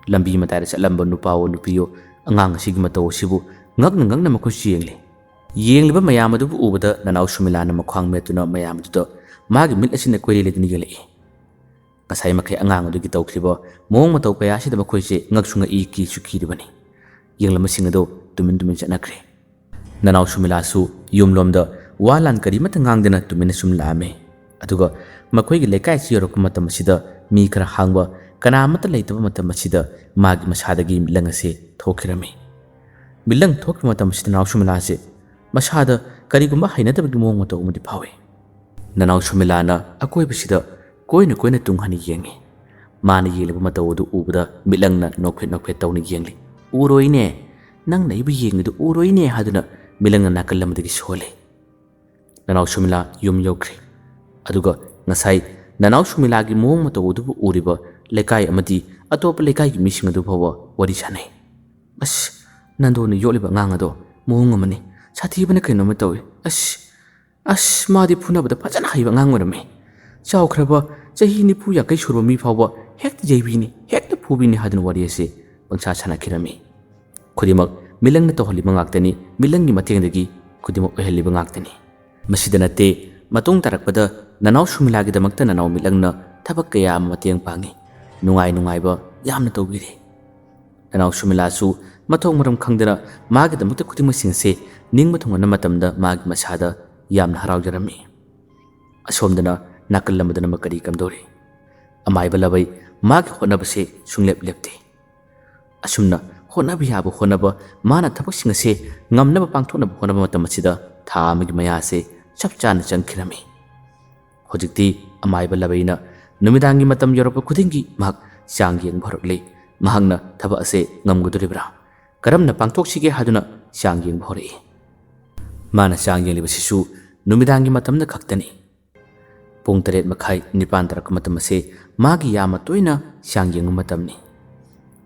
ꯂꯝꯕꯤ ꯃꯇꯥꯏꯗ ꯆꯠꯂꯝꯕ ꯅꯨꯄꯥꯋꯣ ꯅꯨꯄꯤꯌꯣ ꯑꯉꯥꯡ ꯑꯁꯤꯒꯤ ꯃꯇꯧ ꯑꯁꯤꯕꯨ ꯉꯛꯅ ꯉꯛꯅ ꯃꯈꯣꯏꯁꯨ ꯌꯦꯡꯂꯤ꯫ ꯌꯦꯡꯂꯤꯕ ꯃꯌꯥꯝ ꯑꯗꯨꯕꯨ ꯎꯕꯗ ꯅꯅꯥꯎ ꯁꯨꯃꯤꯂꯥꯅ ꯃꯈ꯭ꯋꯥꯡ ꯃꯦꯠꯇꯨꯅ ꯃꯌꯥꯝ ꯑꯗꯨꯗ ꯃꯥꯒꯤ ꯃꯤꯠ ꯑꯁꯤꯅ ꯀꯣꯏꯂꯦ ꯂꯦꯗꯨꯅ ꯌꯦꯡꯂꯛꯏ꯫ ꯉꯁꯥꯏ ꯃꯈꯩ ꯑꯉꯥꯡ ꯑꯗꯨꯒꯤ ꯇꯧꯈ꯭ꯔꯤꯕ ꯃꯑꯣꯡ ꯃꯇꯧ ꯀꯌꯥ ꯑꯁꯤꯗ ꯃꯈꯣꯏꯁꯦ ꯉꯛꯁꯨ ꯉꯛꯏ, ꯀꯤꯁꯨ ꯀꯤꯔꯤꯕꯅꯤ꯫ ꯌꯦꯡꯂꯝꯕꯁꯤꯡ ꯑꯗꯨ ꯇꯨꯃꯤꯟ ꯇꯨꯃꯤꯟ ꯆꯠꯅꯈ꯭ꯔꯦ꯫ ꯅꯅꯥꯎ ꯁꯨꯃꯤꯂꯥꯁꯨ ꯌꯨꯝꯂꯣꯝꯗ ꯋꯥ ꯂꯥꯟ ꯀꯔꯤꯃꯠꯇ ꯉꯥꯡꯗꯅ ꯇꯨꯃꯤꯟꯅ ꯁꯨꯝ ꯂꯥꯛꯑꯝꯃꯤ꯫ ꯑꯗꯨꯒ ꯃꯈꯣꯏꯒꯤ ꯂꯩꯀꯥꯏꯁꯤ ꯌꯧꯔꯛꯄ ꯃꯇꯝ ꯑꯁꯤꯗ ꯃꯤ ꯈꯔ ꯍꯥꯡꯕ ꯀꯅꯥ ꯑꯃꯠꯇ ꯂꯩꯇꯕ ꯃꯇꯝ ꯑꯁꯤꯗ ꯃꯥꯒꯤ ꯃꯁꯥꯗꯒꯤ ꯃꯤꯠꯂꯪ ꯑꯁꯦ ꯊꯣꯛꯈꯤꯔꯝꯃꯤ꯫ ꯃꯤꯠꯂꯪ ꯊꯣꯛꯈꯤꯕ ꯃꯇꯝ ꯑꯁꯤꯗ ꯅꯅꯥꯎ ꯁꯨꯃꯤꯂꯥꯁꯦ ꯃꯁꯥꯗ ꯀꯔꯤꯒꯨꯝꯕ ꯍꯩꯅꯗꯕꯒꯤ ꯃꯑꯣꯡ ꯃꯇꯧ ꯑꯃꯗꯤ ꯐꯥꯎꯏ꯫ ꯅꯅꯥꯎ ꯁꯨꯃꯤꯂꯥꯅ ꯑꯀꯣꯏꯕꯁꯤꯗ ꯀꯣꯏꯅ ꯀꯣꯏꯅ ꯇꯨꯡ ꯍꯟꯅ ꯌꯦꯡꯉꯤ꯫ ꯃꯥꯅ ꯌꯦꯡꯂꯤꯕ ꯃꯇꯧ ꯑꯗꯨ ꯎꯕꯗ ꯃꯤꯠꯂꯪꯅ ꯅꯣꯛꯐꯦꯠ ꯅꯣꯛꯐꯦꯠ ꯇꯧꯅ ꯌꯦꯡꯂꯤ꯫ "ꯎꯔꯣꯏꯅꯦ, ꯅꯪꯅ ꯑꯩꯕꯨ ꯌꯦꯡꯂꯤꯗꯨ ꯎꯔꯣꯏꯅꯦ" ꯍꯥꯏꯗꯨꯅ ꯃꯤꯠꯂꯪꯅ ꯅꯥꯀꯜ ꯑꯃꯗꯒꯤ ꯁꯣꯜꯂꯤ꯫ ꯅꯅꯥꯎ ꯁꯨꯃꯤꯂꯥ ꯌꯨꯝ ꯌꯧꯈ꯭ꯔꯦ꯫ ꯑꯗꯨꯒ ꯉꯁꯥꯏ ꯅꯅꯥꯎ ꯁꯨꯃꯤꯂꯥꯒꯤ ꯃꯑꯣꯡ ꯃꯇꯧ ꯑꯗꯨꯕꯨ ꯎꯔꯤꯕ ꯂꯩꯀꯥꯏ ꯑꯃꯗꯤ ꯑꯇꯣꯞꯄ ꯂꯩꯀꯥꯏꯒꯤ ꯃꯤꯁꯤꯡ ꯑꯗꯨ ꯐꯥꯎꯕ ꯋꯥꯔꯤ ꯁꯥꯅꯩ꯫ "ꯑꯁ, ꯅꯟꯗꯣꯅ ꯌꯣꯠꯂꯤꯕ ꯑꯉꯥꯡ ꯑꯗꯣ ꯃꯑꯣꯡ ꯑꯃꯅꯤ, ꯁꯥꯊꯤꯕꯅ ꯀꯩꯅꯣꯝꯃ ꯇꯧꯏ꯫ ꯑꯁ, ꯑꯁ, ꯃꯥꯗꯤ ꯐꯨꯅꯕꯗ ꯐꯖꯅ ꯍꯩꯕ ꯑꯉꯥꯡ ꯑꯣꯏꯔꯝꯃꯤ꯫ ꯆꯥꯎꯈ꯭ꯔꯕ ꯆꯍꯤ ꯅꯤꯐꯨ ꯌꯥꯡꯈꯩ ꯁꯨꯔꯕ ꯃꯤ ꯐꯥꯎꯕ ꯍꯦꯛꯇ ꯌꯩꯕꯤꯅꯤ, ꯍꯦꯛꯇ ꯐꯨꯕꯤꯅꯤ" ꯍꯥꯏꯗꯨꯅ ꯋꯥꯔꯤ ꯑꯁꯤ ꯄꯪꯁꯥ ꯁꯥꯟꯅꯈꯤꯔꯝꯃꯤ꯫ ꯈꯨꯗꯤꯡꯃꯛ ꯃꯤꯠꯂꯪꯅ ꯇꯧꯍꯜꯂꯤꯕ ꯉꯥꯛꯇꯅꯤ, ꯃꯤꯠꯂꯪꯒꯤ ꯃꯇꯦꯡꯗꯒꯤ ꯈꯨꯗꯤꯡꯃꯛ ꯑꯣꯏꯍꯜꯂꯤꯕ ꯉꯥꯛꯇꯅꯤ꯫ ꯃꯁꯤꯗ ꯅꯠꯇꯦ, ꯃꯇꯨꯡ ꯇꯥꯔꯛꯄꯗ ꯅꯅꯥꯎ ꯁꯨꯃꯤꯂꯥꯒꯤꯗꯃꯛꯇ ꯅꯅꯥꯎ ꯃꯤꯠꯂꯪꯅ ꯊꯕꯛ ꯀꯌꯥ ꯑꯃ ꯃꯇꯦꯡ ꯄꯥꯡꯉꯤ, ꯅꯨꯡꯉꯥꯏ ꯅꯨꯡꯉꯥꯏꯕ ꯌꯥꯝꯅ ꯇꯧꯕꯤꯔꯤ꯫ ꯅꯅꯥꯎ ꯁꯨꯃꯤꯂꯥꯁꯨ ꯃꯊꯣꯡ ꯃꯔꯝ ꯈꯪꯗꯅ ꯃꯥꯒꯤꯗꯃꯛꯇ ꯈꯨꯗꯤꯡꯃꯛꯁꯤꯡ ꯑꯁꯦ ꯅꯤꯡꯕ ꯊꯨꯡꯍꯟꯕ ꯃꯇꯝꯗ ꯃꯥꯒꯤ ꯃꯁꯥꯗ ꯌꯥꯝꯅ ꯍꯔꯥꯎꯖꯔꯝꯃꯤ꯫ ꯑꯁꯣꯝꯗꯅ ꯅꯥꯀꯜ ꯑꯃꯗꯅ ꯑꯃ ꯀꯔꯤ ꯀꯝꯗꯧꯔꯤ? ꯑꯃꯥꯏꯕ ꯂꯕꯩ ꯃꯥꯒꯤ ꯍꯣꯠꯅꯕꯁꯦ ꯁꯨꯡꯂꯦꯞ ꯂꯦꯞꯇꯦ꯫ ꯑꯁꯨꯝꯅ ꯍꯣꯠꯅꯕ ꯌꯥꯕ ꯍꯣꯠꯅꯕ, ꯃꯥꯅ ꯊꯕꯛꯁꯤꯡ ꯑꯁꯦ ꯉꯝꯅꯕ ꯄꯥꯡꯊꯣꯛꯅꯕ ꯍꯣꯠꯅꯕ ꯃꯇꯝ ꯑꯁꯤꯗ ꯊꯥ ꯑꯃꯒꯤ ꯃꯌꯥ ꯑꯁꯦ ꯆꯞ ꯆꯥꯅ ꯆꯪꯈꯤꯔꯝꯃꯤ꯫ ꯍꯧꯖꯤꯛꯇꯤ ꯑꯃꯥꯏꯕ ꯂꯕꯩꯅ ꯅꯨꯃꯤꯗꯥꯡꯒꯤ ꯃꯇꯝ ꯌꯧꯔꯛꯄ ꯈꯨꯗꯤꯡꯒꯤ ꯃꯍꯥꯛ ꯆꯥꯡ ꯌꯦꯡꯕ ꯍꯧꯔꯛꯂꯤ꯫ ꯃꯍꯥꯛꯅ ꯊꯕꯛ ꯑꯁꯦ ꯉꯝꯒꯗꯧꯔꯤꯕ꯭ꯔꯥ, ꯀꯔꯝꯅ ꯄꯥꯡꯊꯣꯛꯁꯤꯒꯦ ꯍꯥꯏꯗꯨꯅ ꯆꯥꯡ ꯌꯦꯡꯕ ꯍꯧꯔꯛꯏ꯫ ꯃꯥꯅ ꯆꯥꯡ ꯌꯦꯡꯂꯤꯕꯁꯤꯁꯨ ꯅꯨꯃꯤꯗꯥꯡꯒꯤ ꯃꯇꯝꯗ ꯈꯛꯇꯅꯤ꯫ ꯄꯨꯡ ꯇꯔꯦꯠ ꯃꯈꯥꯏ, ꯅꯤꯄꯥꯟ ꯇꯥꯔꯛꯄ ꯃꯇꯝ ꯑꯁꯦ ꯃꯥꯒꯤ ꯌꯥꯝꯅ ꯇꯣꯏꯅ ꯆꯥꯡ ꯌꯦꯡꯕ ꯃꯇꯝꯅꯤ꯫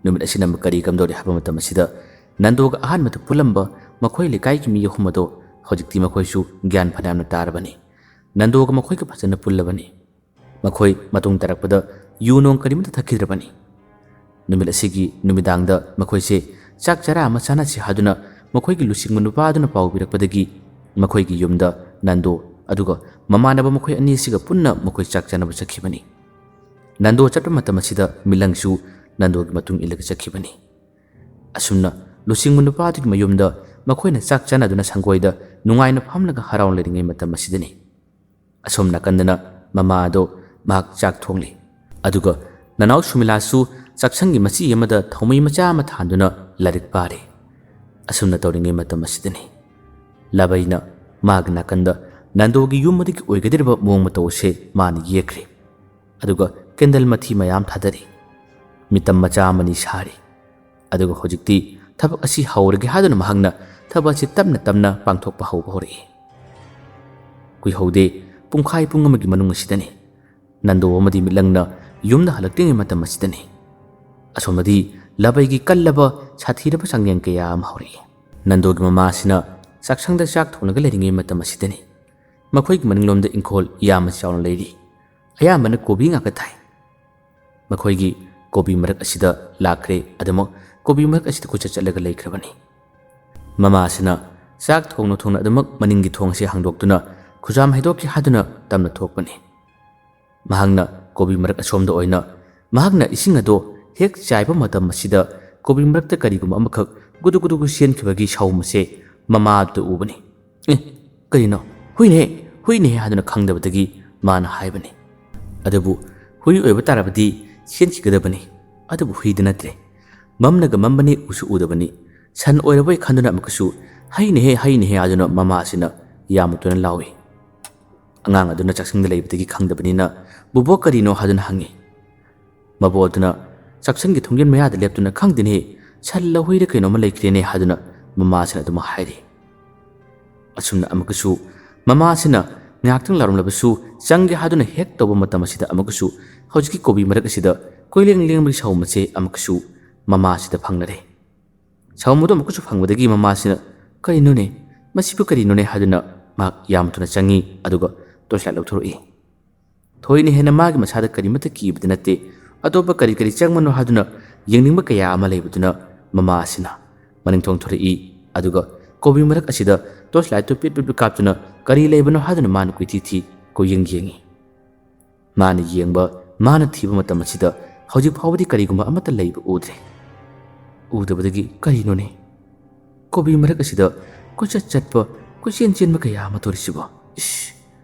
ꯅꯨꯃꯤꯠ ꯑꯁꯤꯅ ꯑꯃꯨꯛ ꯀꯔꯤ ꯀꯝꯗꯧꯔꯤ ꯍꯥꯏꯕ ꯃꯇꯝ ꯑꯁꯤꯗ, ꯅꯟꯗꯣꯒ ꯑꯍꯥꯟꯕꯗ ꯄꯨꯜꯂꯝꯕ ꯃꯈꯣꯏ ꯂꯩꯀꯥꯏꯒꯤ ꯃꯤ ꯑꯍꯨꯝ ꯑꯗꯣ ꯍꯧꯖꯤꯛꯇꯤ ꯃꯈꯣꯏꯁꯨ ꯒ꯭ꯌꯥꯟ ꯐꯅꯌꯥꯝꯅ ꯇꯥꯔꯕꯅꯤ꯫ ꯅꯟꯗꯣꯒ ꯃꯈꯣꯏꯒ ꯐꯖꯅ ꯄꯨꯜꯂꯕꯅꯤ꯫ ꯃꯈꯣꯏ ꯃꯇꯨꯡ ꯇꯥꯔꯛꯄꯗ ꯌꯨ ꯅꯣꯡ ꯀꯔꯤꯃꯠꯇ ꯊꯛꯈꯤꯗ꯭ꯔꯕꯅꯤ꯫ ꯅꯨꯃꯤꯠ ꯑꯁꯤꯒꯤ ꯅꯨꯃꯤꯗꯥꯡꯗ ꯃꯈꯣꯏꯁꯦ ꯆꯥꯛ ꯆꯔꯥ ꯑꯃ ꯆꯥꯅꯁꯤ ꯍꯥꯏꯗꯨꯅ ꯃꯈꯣꯏꯒꯤ ꯂꯨꯆꯤꯡꯕ ꯅꯨꯄꯥ ꯑꯗꯨꯅ ꯄꯥꯎ ꯄꯤꯔꯛꯄꯗꯒꯤ ꯃꯈꯣꯏꯒꯤ ꯌꯨꯝꯗ ꯅꯟꯗꯣ ꯑꯗꯨꯒ ꯃꯃꯥꯟꯅꯕ ꯃꯈꯣꯏ ꯑꯅꯤ ꯑꯁꯤꯒ ꯄꯨꯟꯅ ꯃꯈꯣꯏ ꯆꯥꯛ ꯆꯥꯅꯕ ꯆꯠꯈꯤꯕꯅꯤ꯫ ꯅꯟꯗꯣ ꯆꯠꯄ ꯃꯇꯝ ꯑꯁꯤꯗ ꯃꯤꯠꯂꯪꯁꯨ ꯅꯟꯗꯣꯒꯤ ꯃꯇꯨꯡ ꯏꯜꯂꯒ ꯆꯠꯈꯤꯕꯅꯤ꯫ ꯑꯁꯨꯝꯅ ꯂꯨꯆꯤꯡꯕ ꯅꯨꯄꯥꯗꯨꯒꯤ ꯃꯌꯨꯝꯗ ꯃꯈꯣꯏꯅ ꯆꯥꯛ ꯆꯥꯅꯗꯨꯅ ꯁꯪꯒꯣꯏꯗ ꯅꯨꯡꯉꯥꯏꯅ ꯐꯝꯂꯒ ꯍꯔꯥꯎꯅ ꯂꯩꯔꯤꯉꯩ ꯃꯇꯝ ꯑꯁꯤꯗꯅꯤ꯫ ꯑꯁꯣꯝ ꯅꯥꯀꯟꯗꯅ ꯃꯃꯥ ꯑꯗꯣ ꯃꯍꯥꯛ ꯆꯥꯛ ꯊꯣꯡꯂꯤ꯫ ꯑꯗꯨꯒ ꯅꯅꯥꯎ ꯁꯨꯃꯤꯂꯥꯁꯨ ꯆꯥꯛꯁꯪꯒꯤ ꯃꯆꯤ ꯑꯃꯗ ꯊꯧꯃꯩ ꯃꯆꯥ ꯑꯃ ꯊꯥꯟꯗꯨꯅ ꯂꯥꯏꯔꯤꯛ ꯄꯥꯔꯤ꯫ ꯑꯁꯨꯝꯅ ꯇꯧꯔꯤꯉꯩ ꯃꯇꯝ ꯑꯁꯤꯗꯅꯤ ꯂꯥꯕꯩꯅ ꯃꯥꯒꯤ ꯅꯥꯀꯟꯗ ꯅꯟꯗꯣꯒꯤ ꯌꯨꯝ ꯑꯗꯨꯒꯤ ꯑꯣꯏꯒꯗꯧꯔꯤꯕ ꯃꯑꯣꯡ ꯃꯇꯧ ꯑꯁꯦ ꯃꯥꯅ ꯌꯦꯛꯈ꯭ꯔꯤ꯫ ꯑꯗꯨꯒ ꯀꯦꯟꯗꯜ ꯃꯊꯤ ꯃꯌꯥꯝ ꯊꯥꯗꯔꯤ꯫ ꯃꯤꯇꯝ ꯃꯆꯥ ꯑꯃꯅꯤ ꯁꯥꯔꯤ꯫ ꯑꯗꯨꯒ ꯍꯧꯖꯤꯛꯇꯤ ꯊꯕꯛ ꯑꯁꯤ ꯍꯧꯔꯒꯦ ꯍꯥꯏꯗꯨꯅ ꯃꯍꯥꯛꯅ ꯊꯕꯛ ꯑꯁꯤ ꯇꯞꯅ ꯇꯞꯅ ꯄꯥꯡꯊꯣꯛꯄ ꯍꯧꯕ ꯍꯧꯔꯛꯏ꯫ ꯀꯨꯏꯍꯧꯗꯦ, ꯄꯨꯡꯈꯥꯏ ꯄꯨꯡ ꯑꯃꯒꯤ ꯃꯅꯨꯡ ꯑꯁꯤꯗꯅꯤ꯫ ꯅꯟꯗꯣ ꯑꯃꯗꯤ ꯃꯤꯠꯂꯪꯅ ꯌꯨꯝꯗ ꯍꯜꯂꯛꯇ꯭ꯔꯤꯉꯩ ꯃꯇꯝ ꯑꯁꯤꯗꯅꯤ꯫ ꯑꯁꯣꯝꯗꯗꯤ ꯂꯥꯕꯩꯒꯤ ꯀꯜꯂꯕ ꯁꯥꯊꯤꯔꯕ ꯆꯥꯡꯌꯦꯡ ꯀꯌꯥ ꯑꯃ ꯍꯧꯔꯛꯏ꯫ ꯅꯟꯗꯣꯒꯤ ꯃꯃꯥꯁꯤꯅ ꯆꯥꯛꯁꯪꯗ ꯆꯥꯛ ꯊꯣꯡꯂꯒ ꯂꯩꯔꯤꯉꯩ ꯃꯇꯝ ꯑꯁꯤꯗꯅꯤ꯫ ꯃꯈꯣꯏꯒꯤ ꯃꯅꯤꯡꯂꯣꯝꯗ ꯏꯪꯈꯣꯜ ꯌꯥꯝꯅ ꯆꯥꯎꯅ ꯂꯩꯔꯤ꯫ ꯑꯌꯥꯝꯕꯅ ꯀꯣꯕꯤ ꯉꯥꯛꯇ ꯊꯥꯏ꯫ ꯃꯈꯣꯏꯒꯤ ꯀꯣꯕꯤ ꯃꯔꯛ ꯑꯁꯤꯗ ꯂꯥꯛꯈ꯭ꯔꯦ꯫ ꯑꯗꯨꯃꯛ ꯀꯣꯕꯤ ꯃꯔꯛ ꯑꯁꯤꯗ ꯀꯣꯏꯆꯠ ꯆꯠꯂꯒ ꯂꯩꯈ꯭ꯔꯕꯅꯤ꯫ ꯃꯃꯥꯁꯤꯅ ꯆꯥꯛ ꯊꯣꯡꯅ ꯊꯣꯡꯅ ꯑꯗꯨꯃꯛ ꯃꯅꯤꯡꯒꯤ ꯊꯣꯡ ꯑꯁꯤ ꯍꯥꯡꯗꯣꯛꯇꯨꯅ ꯈꯨꯖꯥꯝ ꯍꯩꯗꯣꯛꯀꯦ ꯍꯥꯏꯗꯨꯅ ꯇꯞꯅ ꯊꯣꯛꯄꯅꯤ꯫ ꯃꯍꯥꯛꯅ ꯀꯣꯕꯤ ꯃꯔꯛ ꯑꯁꯣꯝꯗ ꯑꯣꯏꯅ ꯃꯍꯥꯛꯅ ꯏꯁꯤꯡ ꯑꯗꯣ ꯍꯦꯛ ꯆꯥꯏꯕ ꯃꯇꯝ ꯑꯁꯤꯗ ꯀꯣꯕꯤ ꯃꯔꯛꯇ ꯀꯔꯤꯒꯨꯝꯕ ꯑꯃꯈꯛ ꯒꯨꯗꯨ ꯒꯨꯗꯨ ꯒꯨ ꯆꯦꯟꯈꯤꯕꯒꯤ ꯁꯥꯎꯝ ꯑꯁꯦ ꯃꯃꯥꯗꯨꯗ ꯎꯕꯅꯤ꯫ "ꯑꯦ, ꯀꯔꯤꯅꯣ? ꯍꯨꯏꯅꯦ, ꯍꯨꯏꯅꯦ" ꯍꯥꯏꯗꯨꯅ ꯈꯪꯗꯕꯗꯒꯤ ꯃꯥꯅ ꯍꯥꯏꯕꯅꯤ꯫ ꯑꯗꯨꯕꯨ ꯍꯨꯏ ꯑꯣꯏꯕ ꯇꯥꯔꯕꯗꯤ ꯆꯦꯟꯈꯤꯒꯗꯕꯅꯤ, ꯑꯗꯨꯕꯨ ꯍꯨꯏꯗꯤ ꯅꯠꯇ꯭ꯔꯦ꯫ ꯃꯝꯅꯒ ꯃꯝꯕꯅꯤ, ꯎꯁꯨ ꯎꯗꯕꯅꯤ꯫ ꯁꯟ ꯑꯣꯏꯔꯕꯣꯏ ꯈꯟꯗꯨꯅ ꯑꯃꯨꯛꯀꯁꯨ "ꯍꯩꯅꯦꯍꯦ, ꯍꯩꯅꯦꯍꯦ" ꯍꯥꯏꯗꯨꯅ ꯃꯃꯥ ꯑꯁꯤꯅ ꯌꯥꯝꯅ ꯊꯨꯅ ꯂꯥꯎꯏ꯫ ꯑꯉꯥꯡ ꯑꯗꯨꯅ ꯆꯥꯛꯁꯪꯗ ꯂꯩꯕꯗꯒꯤ ꯈꯪꯗꯕꯅꯤꯅ "ꯕꯨꯕꯣꯛ, ꯀꯔꯤꯅꯣ?" ꯍꯥꯏꯗꯨꯅ ꯍꯪꯉꯤ꯫ ꯃꯕꯣꯛ ꯑꯗꯨꯅ ꯆꯥꯛꯁꯪꯒꯤ ꯊꯣꯡꯖꯤꯟ ꯃꯌꯥꯗ ꯂꯦꯞꯇꯨꯅ "ꯈꯪꯗꯦꯅꯦꯍꯦ, ꯁꯟꯂ ꯍꯨꯏꯔ ꯀꯩꯅꯣꯝꯃ ꯂꯩꯈ꯭ꯔꯦꯅꯦ" ꯍꯥꯏꯗꯨꯅ ꯃꯃꯥꯁꯤꯅ ꯑꯗꯨꯃꯛ ꯍꯥꯏꯔꯤ꯫ ꯑꯁꯨꯝꯅ ꯑꯃꯨꯛꯀꯁꯨ ꯃꯃꯥꯁꯤꯅ ꯉꯥꯏꯍꯥꯛꯇꯪ ꯂꯥꯎꯔꯝꯂꯕꯁꯨ ꯆꯪꯒꯦ ꯍꯥꯏꯗꯨꯅ ꯍꯦꯛ ꯇꯧꯕ ꯃꯇꯝ ꯑꯁꯤꯗ ꯑꯃꯨꯛꯀꯁꯨ ꯍꯧꯖꯤꯛꯀꯤ ꯀꯣꯕꯤ ꯃꯔꯛ ꯑꯁꯤꯗ ꯀꯣꯏꯂꯦꯡ ꯂꯦꯡꯕꯒꯤ ꯁꯥꯎꯝ ꯑꯁꯦ ꯑꯃꯨꯛꯀꯁꯨ ꯃꯃꯥꯁꯤꯗ ꯐꯪꯅꯔꯦ꯫ ꯁꯥꯎꯝ ꯑꯗꯨ ꯑꯃꯨꯛꯀꯁꯨ ꯐꯪꯕꯗꯒꯤ ꯃꯃꯥꯁꯤꯅ "ꯀꯔꯤꯅꯣꯅꯦ? ꯃꯁꯤꯕꯨ ꯀꯔꯤꯅꯣꯅꯦ?" ꯍꯥꯏꯗꯨꯅ ꯃꯍꯥꯛ ꯌꯥꯝ ꯊꯨꯅ ꯆꯪꯉꯤ, ꯑꯗꯨꯒ ꯇꯣꯔꯆ ꯂꯥꯏꯠ ꯂꯧꯊꯣꯔꯛꯏ꯫ ꯊꯣꯏꯅ ꯍꯦꯟꯅ ꯃꯥꯒꯤ ꯃꯁꯥꯗ ꯀꯔꯤꯃꯠꯇ ꯀꯤꯕꯗꯤ ꯅꯠꯇꯦ꯫ ꯑꯇꯣꯞꯄ ꯀꯔꯤ ꯀꯔꯤ ꯆꯪꯕꯅꯣ ꯍꯥꯏꯗꯨꯅ ꯌꯦꯡꯅꯤꯡꯕ ꯀꯌꯥ ꯑꯃ ꯂꯩꯕꯗꯨꯅ ꯃꯃꯥ ꯑꯁꯤꯅ ꯃꯅꯤꯡ ꯊꯣꯡ ꯊꯣꯔꯛꯏ꯫ ꯑꯗꯨꯒ ꯀꯣꯕꯤ ꯃꯔꯛ ꯑꯁꯤꯗ ꯇꯣꯔꯆ ꯂꯥꯏꯠꯇꯨ ꯄꯤꯠ ꯄꯤꯠ ꯄꯤꯠ ꯀꯥꯞꯇꯨꯅ ꯀꯔꯤ ꯂꯩꯕꯅꯣ ꯍꯥꯏꯗꯨꯅ ꯃꯥꯅ ꯀꯣꯏꯊꯤ ꯊꯤ, ꯀꯣꯏꯌꯦꯡ ꯌꯦꯡꯉꯤ꯫ ꯃꯥꯅ ꯌꯦꯡꯕ ꯃꯥꯅ ꯊꯤꯕ ꯃꯇꯝ ꯑꯁꯤꯗ ꯍꯧꯖꯤꯛ ꯐꯥꯎꯕꯗꯤ ꯀꯔꯤꯒꯨꯝꯕ ꯑꯃꯠꯇ ꯂꯩꯕ ꯎꯗ꯭ꯔꯦ꯫ ꯎꯗꯕꯗꯒꯤ ꯀꯔꯤꯅꯣꯅꯦ? ꯀꯣꯕꯤ ꯃꯔꯛ ꯑꯁꯤꯗ ꯀꯣꯏꯆꯠ ꯆꯠꯄ, ꯀꯣꯏꯆꯦꯟ ꯆꯦꯟꯕ ꯀꯌꯥ ꯑꯃ ꯊꯣꯔꯤꯁꯤꯕꯣ? ꯏꯁ!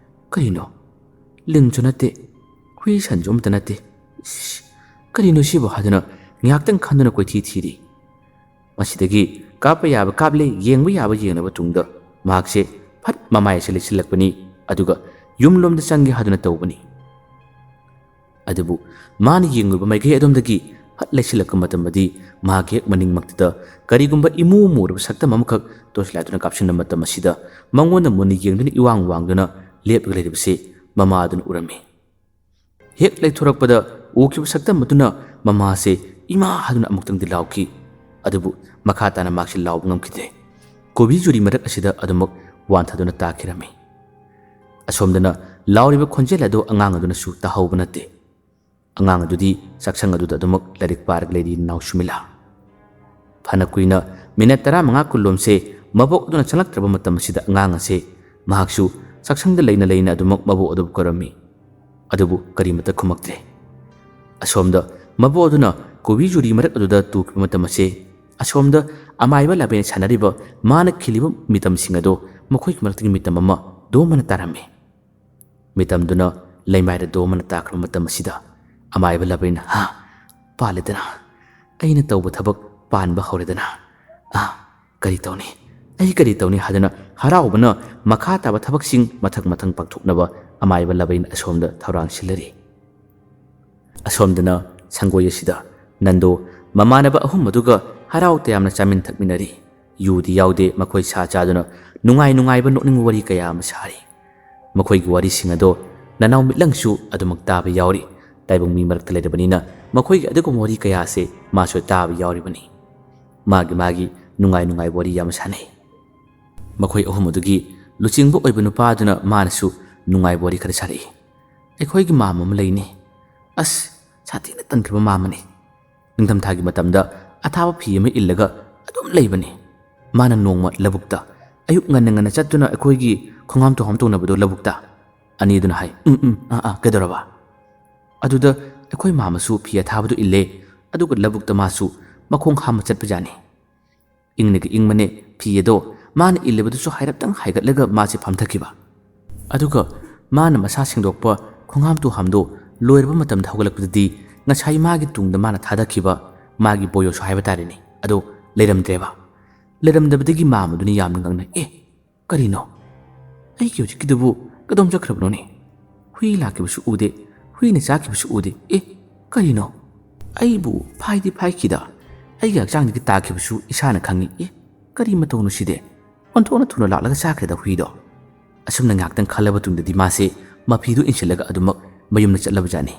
ꯀꯔꯤꯅꯣ? ꯂꯤꯟꯁꯨ ꯅꯠꯇꯦ, ꯍꯨꯏ ꯁꯟꯁꯨ ꯑꯃꯠꯇ ꯅꯠꯇꯦ꯫ ꯏꯁ! ꯀꯔꯤꯅꯣ ꯁꯤꯕꯣ ꯍꯥꯏꯗꯨꯅ ꯉꯥꯏꯍꯥꯛꯇꯪ ꯈꯟꯗꯨꯅ ꯀꯣꯏꯊꯤ ꯊꯤꯔꯤ꯫ ꯃꯁꯤꯗꯒꯤ ꯀꯥꯞꯄ ꯌꯥꯕ ꯀꯥꯞꯂꯦ, ꯌꯦꯡꯕ ꯌꯥꯕ ꯌꯦꯡꯂꯕ ꯇꯨꯡꯗ ꯃꯍꯥꯛꯁꯦ ꯐꯠ ꯃꯃꯥꯏ ꯑꯁꯤ ꯂꯩꯁꯤꯜꯂꯛꯄꯅꯤ, ꯑꯗꯨꯒ ꯌꯨꯝꯂꯣꯝꯗ ꯆꯪꯒꯦ ꯍꯥꯏꯗꯨꯅ ꯇꯧꯕꯅꯤ꯫ ꯑꯗꯨꯕꯨ ꯃꯥꯅ ꯌꯦꯡꯂꯨꯕ ꯃꯥꯏꯀꯩ ꯑꯗꯣꯝꯗꯒꯤ ꯐꯠ ꯂꯩꯁꯤꯜꯂꯛꯄ ꯃꯇꯝꯗꯗꯤ ꯃꯍꯥꯛꯀꯤ ꯍꯦꯛ ꯃꯅꯤꯡꯃꯛꯇꯨꯗ ꯀꯔꯤꯒꯨꯝꯕ ꯏꯃꯨ ꯃꯨꯔꯕ ꯁꯛꯇꯝ ꯑꯃꯈꯛ ꯇꯣꯔꯆ ꯂꯥꯏꯠꯇꯨꯅ ꯀꯥꯞꯁꯤꯟꯕ ꯃꯇꯝ ꯑꯁꯤꯗ ꯃꯉꯣꯟꯗ ꯃꯨꯟꯅ ꯌꯦꯡꯗꯨꯅ ꯏꯋꯥꯡ ꯋꯥꯡꯗꯨꯅ ꯂꯦꯞꯂꯒ ꯂꯩꯔꯤꯕꯁꯤ ꯃꯃꯥ ꯑꯗꯨꯅ ꯎꯔꯝꯃꯤ꯫ ꯍꯦꯛ ꯂꯩꯊꯣꯔꯛꯄꯗ ꯎꯈꯤꯕ ꯁꯛꯇꯝ ꯑꯗꯨꯅ ꯃꯃꯥꯁꯦ ꯏꯃꯥ ꯍꯥꯏꯗꯨꯅ ꯑꯃꯨꯛꯇꯪꯗꯤ ꯂꯥꯎꯈꯤ꯫ ꯑꯗꯨꯕꯨ ꯃꯈꯥ ꯇꯥꯅ ꯃꯍꯥꯛꯁꯤ ꯂꯥꯎꯕ ꯉꯝꯈꯤꯗ꯭ꯔꯦ꯫ ꯀꯣꯕꯤ ꯆꯨꯔꯤ ꯃꯔꯛ ꯑꯁꯤꯗ ꯑꯗꯨꯃꯛ ꯋꯥꯟꯊꯗꯨꯅ ꯇꯥꯈꯤꯔꯝꯃꯤ꯫ ꯑꯁꯣꯝꯗꯅ ꯂꯥꯎꯔꯤꯕ ꯈꯣꯟꯖꯦꯜ ꯑꯗꯨ ꯑꯉꯥꯡ ꯑꯗꯨꯅꯁꯨ ꯇꯥꯍꯧꯕ ꯅꯠꯇꯦ꯫ ꯑꯉꯥꯡ ꯑꯗꯨꯗꯤ ꯆꯥꯛꯁꯪ ꯑꯗꯨꯗ ꯑꯗꯨꯃꯛ ꯂꯥꯏꯔꯤꯛ ꯄꯥꯔꯒ ꯂꯩꯔꯤ ꯅꯥꯎ ꯁꯨꯃꯤꯂꯥ꯫ ꯐꯅ ꯀꯨꯏꯅ ꯃꯤꯅꯠ ꯇꯔꯥꯃꯉꯥ ꯀꯨꯟꯂꯣꯝꯁꯦ ꯃꯕꯣꯛ ꯑꯗꯨꯅ ꯆꯪꯂꯛꯇ꯭ꯔꯕ ꯃꯇꯝ ꯑꯁꯤꯗ ꯑꯉꯥꯡ ꯑꯁꯦ ꯃꯍꯥꯛꯁꯨ ꯆꯥꯛꯁꯪꯗ ꯂꯩꯅ ꯂꯩꯅ ꯑꯗꯨꯃꯛ ꯃꯕꯣꯛ ꯑꯗꯨꯕꯨ ꯀꯧꯔꯝꯃꯤ꯫ ꯑꯗꯨꯕꯨ ꯀꯔꯤꯃꯠꯇ ꯈꯨꯝꯃꯛꯇ꯭ꯔꯦ꯫ ꯑꯁꯣꯝꯗ ꯃꯕꯣꯛ ꯑꯗꯨꯅ ꯀꯣꯕꯤ ꯆꯨꯔꯤ ꯃꯔꯛ ꯑꯗꯨꯗ ꯇꯨꯈꯤꯕ ꯃꯇꯝ ꯑꯁꯦ, ꯑꯁꯣꯝꯗ ꯑꯃꯥꯏꯕ ꯂꯥꯕꯦꯟ ꯁꯥꯟꯅꯔꯤꯕ ꯃꯥꯅ ꯈꯤꯜꯂꯤꯕ ꯃꯤꯇꯝꯁꯤꯡ ꯑꯗꯣ ꯃꯈꯣꯏꯒꯤ ꯃꯔꯛꯇꯒꯤ ꯃꯤꯇꯝ ꯑꯃ ꯗꯣꯝ ꯑꯅ ꯇꯥꯔꯝꯃꯤ꯫ ꯃꯤꯇꯝꯗꯨꯅ ꯂꯩꯃꯥꯏꯗ ꯗꯣꯝ ꯑꯅ ꯇꯥꯈ꯭ꯔꯕ ꯃꯇꯝ ꯑꯁꯤꯗ ꯑꯃꯥꯏꯕ ꯂꯥꯕꯦꯟ, "ꯍꯥ, ꯄꯥꯜꯂꯦꯗꯅ, ꯑꯩꯅ ꯇꯧꯕ ꯊꯕꯛ ꯄꯥꯟꯕ ꯍꯧꯔꯦꯗꯅ, ꯑꯥ, ꯀꯔꯤ ꯇꯧꯅꯤ? ꯑꯩ ꯀꯔꯤ ꯇꯧꯅꯤ?" ꯍꯥꯏꯗꯨꯅ ꯍꯔꯥꯎꯕꯅ ꯃꯈꯥ ꯇꯥꯕ ꯊꯕꯛꯁꯤꯡ ꯃꯊꯪ ꯃꯊꯪ ꯄꯥꯡꯊꯣꯛꯅꯕ ꯑꯃꯥꯏꯕ ꯂꯥꯕꯦꯟ ꯑꯁꯣꯝꯗ ꯊꯧꯔꯥꯡ ꯁꯤꯜꯂꯔꯤ꯫ ꯑꯁꯣꯝꯗꯅ ꯁꯪꯒꯣꯏ ꯑꯁꯤꯗ ꯅꯟꯗꯣ ꯃꯃꯥꯟꯅꯕ ꯑꯍꯨꯝ ꯑꯗꯨꯒ ꯍꯔꯥꯎ ꯇꯌꯥꯝꯅ ꯆꯥꯃꯤꯟ ꯊꯛꯃꯤꯟꯅꯔꯤ꯫ ꯌꯨꯗꯤ ꯌꯥꯎꯗꯦ, ꯃꯈꯣꯏ ꯁꯥ ꯆꯥꯗꯨꯅ ꯅꯨꯡꯉꯥꯏ ꯅꯨꯡꯉꯥꯏꯕ ꯅꯣꯛꯅꯤꯡꯕ ꯋꯥꯔꯤ ꯀꯌꯥ ꯑꯃ ꯁꯥꯔꯤ꯫ ꯃꯈꯣꯏꯒꯤ ꯋꯥꯔꯤꯁꯤꯡ ꯑꯗꯣ ꯅꯅꯥꯎ ꯃꯤꯠꯂꯪꯁꯨ ꯑꯗꯨꯃꯛ ꯇꯥꯕ ꯌꯥꯎꯔꯤ꯫ ꯇꯥꯏꯕꯪ ꯃꯤ ꯃꯔꯛꯇ ꯂꯩꯔꯕꯅꯤꯅ ꯃꯈꯣꯏꯒꯤ ꯑꯗꯨꯒꯨꯝꯕ ꯋꯥꯔꯤ ꯀꯌꯥꯁꯦ ꯃꯥꯁꯨ ꯇꯥꯕ ꯌꯥꯎꯔꯤꯕꯅꯤ꯫ ꯃꯥꯒꯤ ꯃꯥꯒꯤ ꯅꯨꯡꯉꯥꯏ ꯅꯨꯡꯉꯥꯏꯕ ꯋꯥꯔꯤ ꯌꯥꯝ ꯁꯥꯟꯅꯩ꯫ ꯃꯈꯣꯏ ꯑꯍꯨꯝ ꯑꯗꯨꯒꯤ ꯂꯨꯆꯤꯡꯕ ꯑꯣꯏꯕ ꯅꯨꯄꯥꯗꯨꯅ ꯃꯥꯅꯁꯨ ꯅꯨꯡꯉꯥꯏꯕ ꯋꯥꯔꯤ ꯈꯔ ꯁꯥꯔꯛꯏ꯫ "ꯑꯩꯈꯣꯏꯒꯤ ꯃꯥꯝꯃ ꯑꯃ ꯂꯩꯅꯤ꯫ ꯑꯁ, ꯁꯥꯊꯤꯅ ꯇꯟꯈ꯭ꯔꯕ ꯃꯥꯝꯃꯅꯤ꯫ ꯅꯤꯡꯊꯝꯊꯥꯒꯤ ꯃꯇꯝꯗ ꯑꯊꯥꯕ ꯐꯤ ꯑꯃ ꯏꯜꯂꯒ ꯑꯗꯨꯝ ꯂꯩꯕꯅꯤ꯫ ꯃꯥꯅ ꯅꯣꯡꯃ ꯂꯧꯕꯨꯛꯇ ꯑꯌꯨꯛ ꯉꯟꯅ ꯉꯟꯅ ꯆꯠꯇꯨꯅ ꯑꯩꯈꯣꯏꯒꯤ ꯈꯣꯡꯍꯥꯝ ꯇꯣꯍꯥꯝ ꯇꯧꯅꯕꯗꯣ ꯂꯧꯕꯨꯛꯇ", ꯑꯅꯤꯗꯨꯅ ꯍꯥꯏ꯫ "ꯎꯝ, ꯎꯝ, ꯑꯥ, ꯑꯥ, ꯀꯩꯗꯧꯔꯕ?" ꯑꯗꯨꯗ ꯑꯩꯈꯣꯏ ꯃꯥꯃꯁꯨ ꯐꯤ ꯑꯊꯥꯕꯗꯨ ꯏꯜꯂꯦ, ꯑꯗꯨꯒ ꯂꯧꯕꯨꯛꯇ ꯃꯥꯁꯨ ꯃꯈꯣꯡ ꯍꯥꯝꯕ ꯆꯠꯄꯖꯥꯠꯅꯤ꯫ ꯏꯪꯅꯒ ꯏꯪꯕꯅꯦ, ꯐꯤ ꯑꯗꯣ ꯃꯥꯅ ꯏꯜꯂꯤꯕꯗꯨꯁꯨ ꯍꯥꯏꯔꯞꯇꯪ ꯍꯥꯏꯒꯠꯂꯒ ꯃꯥꯁꯦ ꯐꯝꯊꯈꯤꯕ꯫ ꯑꯗꯨꯒ ꯃꯥꯅ ꯃꯁꯥ ꯁꯦꯡꯗꯣꯛꯄ ꯈꯣꯡꯍꯥꯝ ꯇꯨꯍꯥꯝꯗꯣ ꯂꯣꯏꯔꯕ ꯃꯇꯝꯗ ꯍꯧꯒꯠꯂꯛꯄꯗꯗꯤ ꯉꯁꯥꯏ ꯃꯥꯒꯤ ꯇꯨꯡꯗ ꯃꯥꯅ ꯊꯥꯗꯈꯤꯕ ꯃꯥꯒꯤ ꯕꯣꯌꯣꯁꯨ ꯍꯥꯏꯕ ꯇꯥꯔꯦꯅꯦ, ꯑꯗꯣ ꯂꯩꯔꯝꯗ꯭ꯔꯦꯕ꯫ ꯂꯩꯔꯝꯗꯕꯗꯒꯤ ꯃꯥꯃꯗꯨꯅ ꯌꯥꯝꯅ ꯉꯛꯅ, "ꯑꯦ, ꯀꯔꯤꯅꯣ? ꯑꯩꯒꯤ ꯍꯧꯖꯤꯛꯀꯤꯗꯨꯕꯨ ꯀꯗꯣꯝ ꯆꯠꯈ꯭ꯔꯕꯅꯣꯅꯦ? ꯍꯨꯏ ꯂꯥꯛꯈꯤꯕꯁꯨ ꯎꯗꯦ, ꯍꯨꯏꯅ ꯆꯥꯈꯤꯕꯁꯨ ꯎꯗꯦ꯫ ꯑꯦ, ꯀꯔꯤꯅꯣ? ꯑꯩꯕꯨ ꯐꯥꯏꯗꯤ ꯐꯥꯏꯈꯤꯗ, ꯑꯩꯒꯤ ꯍꯛꯆꯥꯡꯗꯒꯤ ꯇꯥꯈꯤꯕꯁꯨ ꯏꯁꯥꯅ ꯈꯪꯉꯤ꯫ ꯑꯦ, ꯀꯔꯤ ꯃꯇꯧꯅꯣ ꯁꯤꯗꯤ? ꯑꯣꯟꯊꯣꯛꯅ ꯊꯨꯅ ꯂꯥꯛꯂꯒ ꯆꯥꯈ꯭ꯔꯦꯗ ꯍꯨꯏꯗꯣ"꯫ ꯑꯁꯨꯝꯅ ꯉꯥꯏꯍꯥꯛꯇꯪ ꯈꯜꯂꯕ ꯇꯨꯡꯗꯗꯤ ꯃꯥꯁꯦ ꯃꯐꯤꯗꯨ ꯏꯟꯁꯤꯜꯂꯒ ꯑꯗꯨꯃꯛ ꯃꯌꯨꯝꯗ ꯆꯠꯂꯕꯖꯥꯠꯅꯤ꯫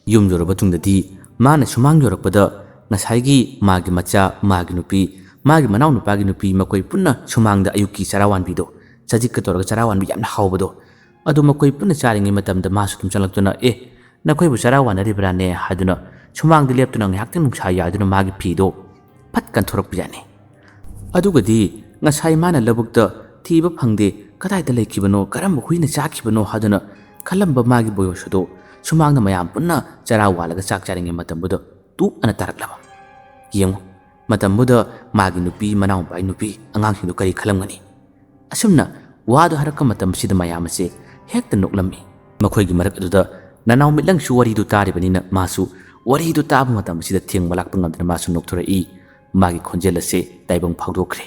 ꯌꯨꯝ ꯌꯧꯔꯕ ꯇꯨꯡꯗꯗꯤ ꯃꯥꯅ ꯁꯨꯃꯥꯡ ꯌꯧꯔꯛꯄꯗ ꯉꯁꯥꯏꯒꯤ ꯃꯥꯒꯤ ꯃꯆꯥ, ꯃꯥꯒꯤ ꯅꯨꯄꯤ, ꯃꯥꯒꯤ ꯃꯅꯥꯎ ꯅꯨꯄꯥꯒꯤ ꯅꯨꯄꯤ, ꯃꯈꯣꯏ ꯄꯨꯟꯅ ꯁꯨꯃꯥꯡꯗ ꯑꯌꯨꯛꯀꯤ ꯆꯔꯥ ꯋꯥꯟꯕꯤꯗꯣ, ꯆꯖꯤꯛꯀ ꯇꯧꯔꯒ ꯆꯔꯥ ꯋꯥꯟꯕꯤ ꯌꯥꯝꯅ ꯍꯥꯎꯕꯗꯣ, ꯑꯗꯨ ꯃꯈꯣꯏ ꯄꯨꯟꯅ ꯆꯥꯔꯤꯉꯩ ꯃꯇꯝꯗ ꯃꯥꯁꯨ ꯑꯗꯨꯝ ꯆꯪꯂꯛꯇꯨꯅ, "ꯑꯦ, ꯅꯈꯣꯏꯕꯨ ꯆꯔꯥ ꯋꯥꯟꯅꯔꯤꯕ꯭ꯔꯥꯅꯦ?" ꯍꯥꯏꯗꯨꯅ ꯁꯨꯃꯥꯡꯗ ꯂꯦꯞꯇꯨꯅ ꯉꯥꯏꯍꯥꯛꯇꯪ ꯅꯨꯡꯁꯥ ꯌꯥꯏꯗꯨꯅ ꯃꯥꯒꯤ ꯐꯤꯗꯣ ꯐꯠ ꯀꯟꯊꯣꯔꯛꯄꯖꯥꯠꯅꯤ꯫ ꯑꯗꯨꯒꯗꯤ ꯉꯁꯥꯏ ꯃꯥꯅ ꯂꯧꯕꯨꯛꯇ ꯊꯤꯕ ꯐꯪꯗꯦ, ꯀꯗꯥꯏꯗ ꯂꯩꯈꯤꯕꯅꯣ, ꯀꯔꯝꯕ ꯍꯨꯏꯅ ꯆꯥꯈꯤꯕꯅꯣ ꯍꯥꯏꯗꯨꯅ ꯈꯜꯂꯝꯕ ꯃꯥꯒꯤ ꯕꯣꯌꯣꯁ ꯑꯗꯣ ꯁꯨꯃꯥꯡꯗ ꯃꯌꯥꯝ ꯄꯨꯟꯅ ꯆꯔꯥ ꯋꯥꯜꯂꯒ ꯆꯥꯛ ꯆꯥꯔꯤꯉꯩ ꯃꯇꯝꯗꯨꯗ ꯇꯨꯞ ꯑꯅ ꯇꯥꯔꯛꯂꯕ꯫ ꯌꯦꯡꯉꯨ, ꯃꯇꯝꯗꯨꯗ ꯃꯥꯒꯤ ꯅꯨꯄꯤ, ꯃꯅꯥꯎꯄꯥꯒꯤ ꯅꯨꯄꯤ, ꯑꯉꯥꯡꯁꯤꯡꯗꯨ ꯀꯔꯤ ꯈꯜꯂꯝꯒꯅꯤ? ꯑꯁꯨꯝꯅ ꯋꯥꯗꯨ ꯍꯥꯏꯔꯛꯄ ꯃꯇꯝꯁꯤꯗ ꯃꯌꯥꯝ ꯑꯁꯦ ꯍꯦꯛꯇ ꯅꯣꯛꯂꯝꯃꯤ꯫ ꯃꯈꯣꯏꯒꯤ ꯃꯔꯛ ꯑꯗꯨꯗ ꯅꯅꯥꯎ ꯃꯤꯠꯂꯪꯁꯨ ꯋꯥꯔꯤꯗꯨ ꯇꯥꯔꯤꯕꯅꯤꯅ ꯃꯥꯁꯨ ꯋꯥꯔꯤꯗꯨ ꯇꯥꯕ ꯃꯇꯝꯁꯤꯗ ꯊꯦꯡꯕ ꯂꯥꯛꯄ ꯉꯝꯗꯅ ꯃꯥꯁꯨ ꯅꯣꯛꯊꯣꯔꯛꯏ꯫ ꯃꯥꯒꯤ ꯈꯣꯟꯖꯦꯜ ꯑꯁꯦ ꯇꯥꯏꯕꯪ ꯐꯥꯎꯗꯣꯛꯈ꯭ꯔꯦ꯫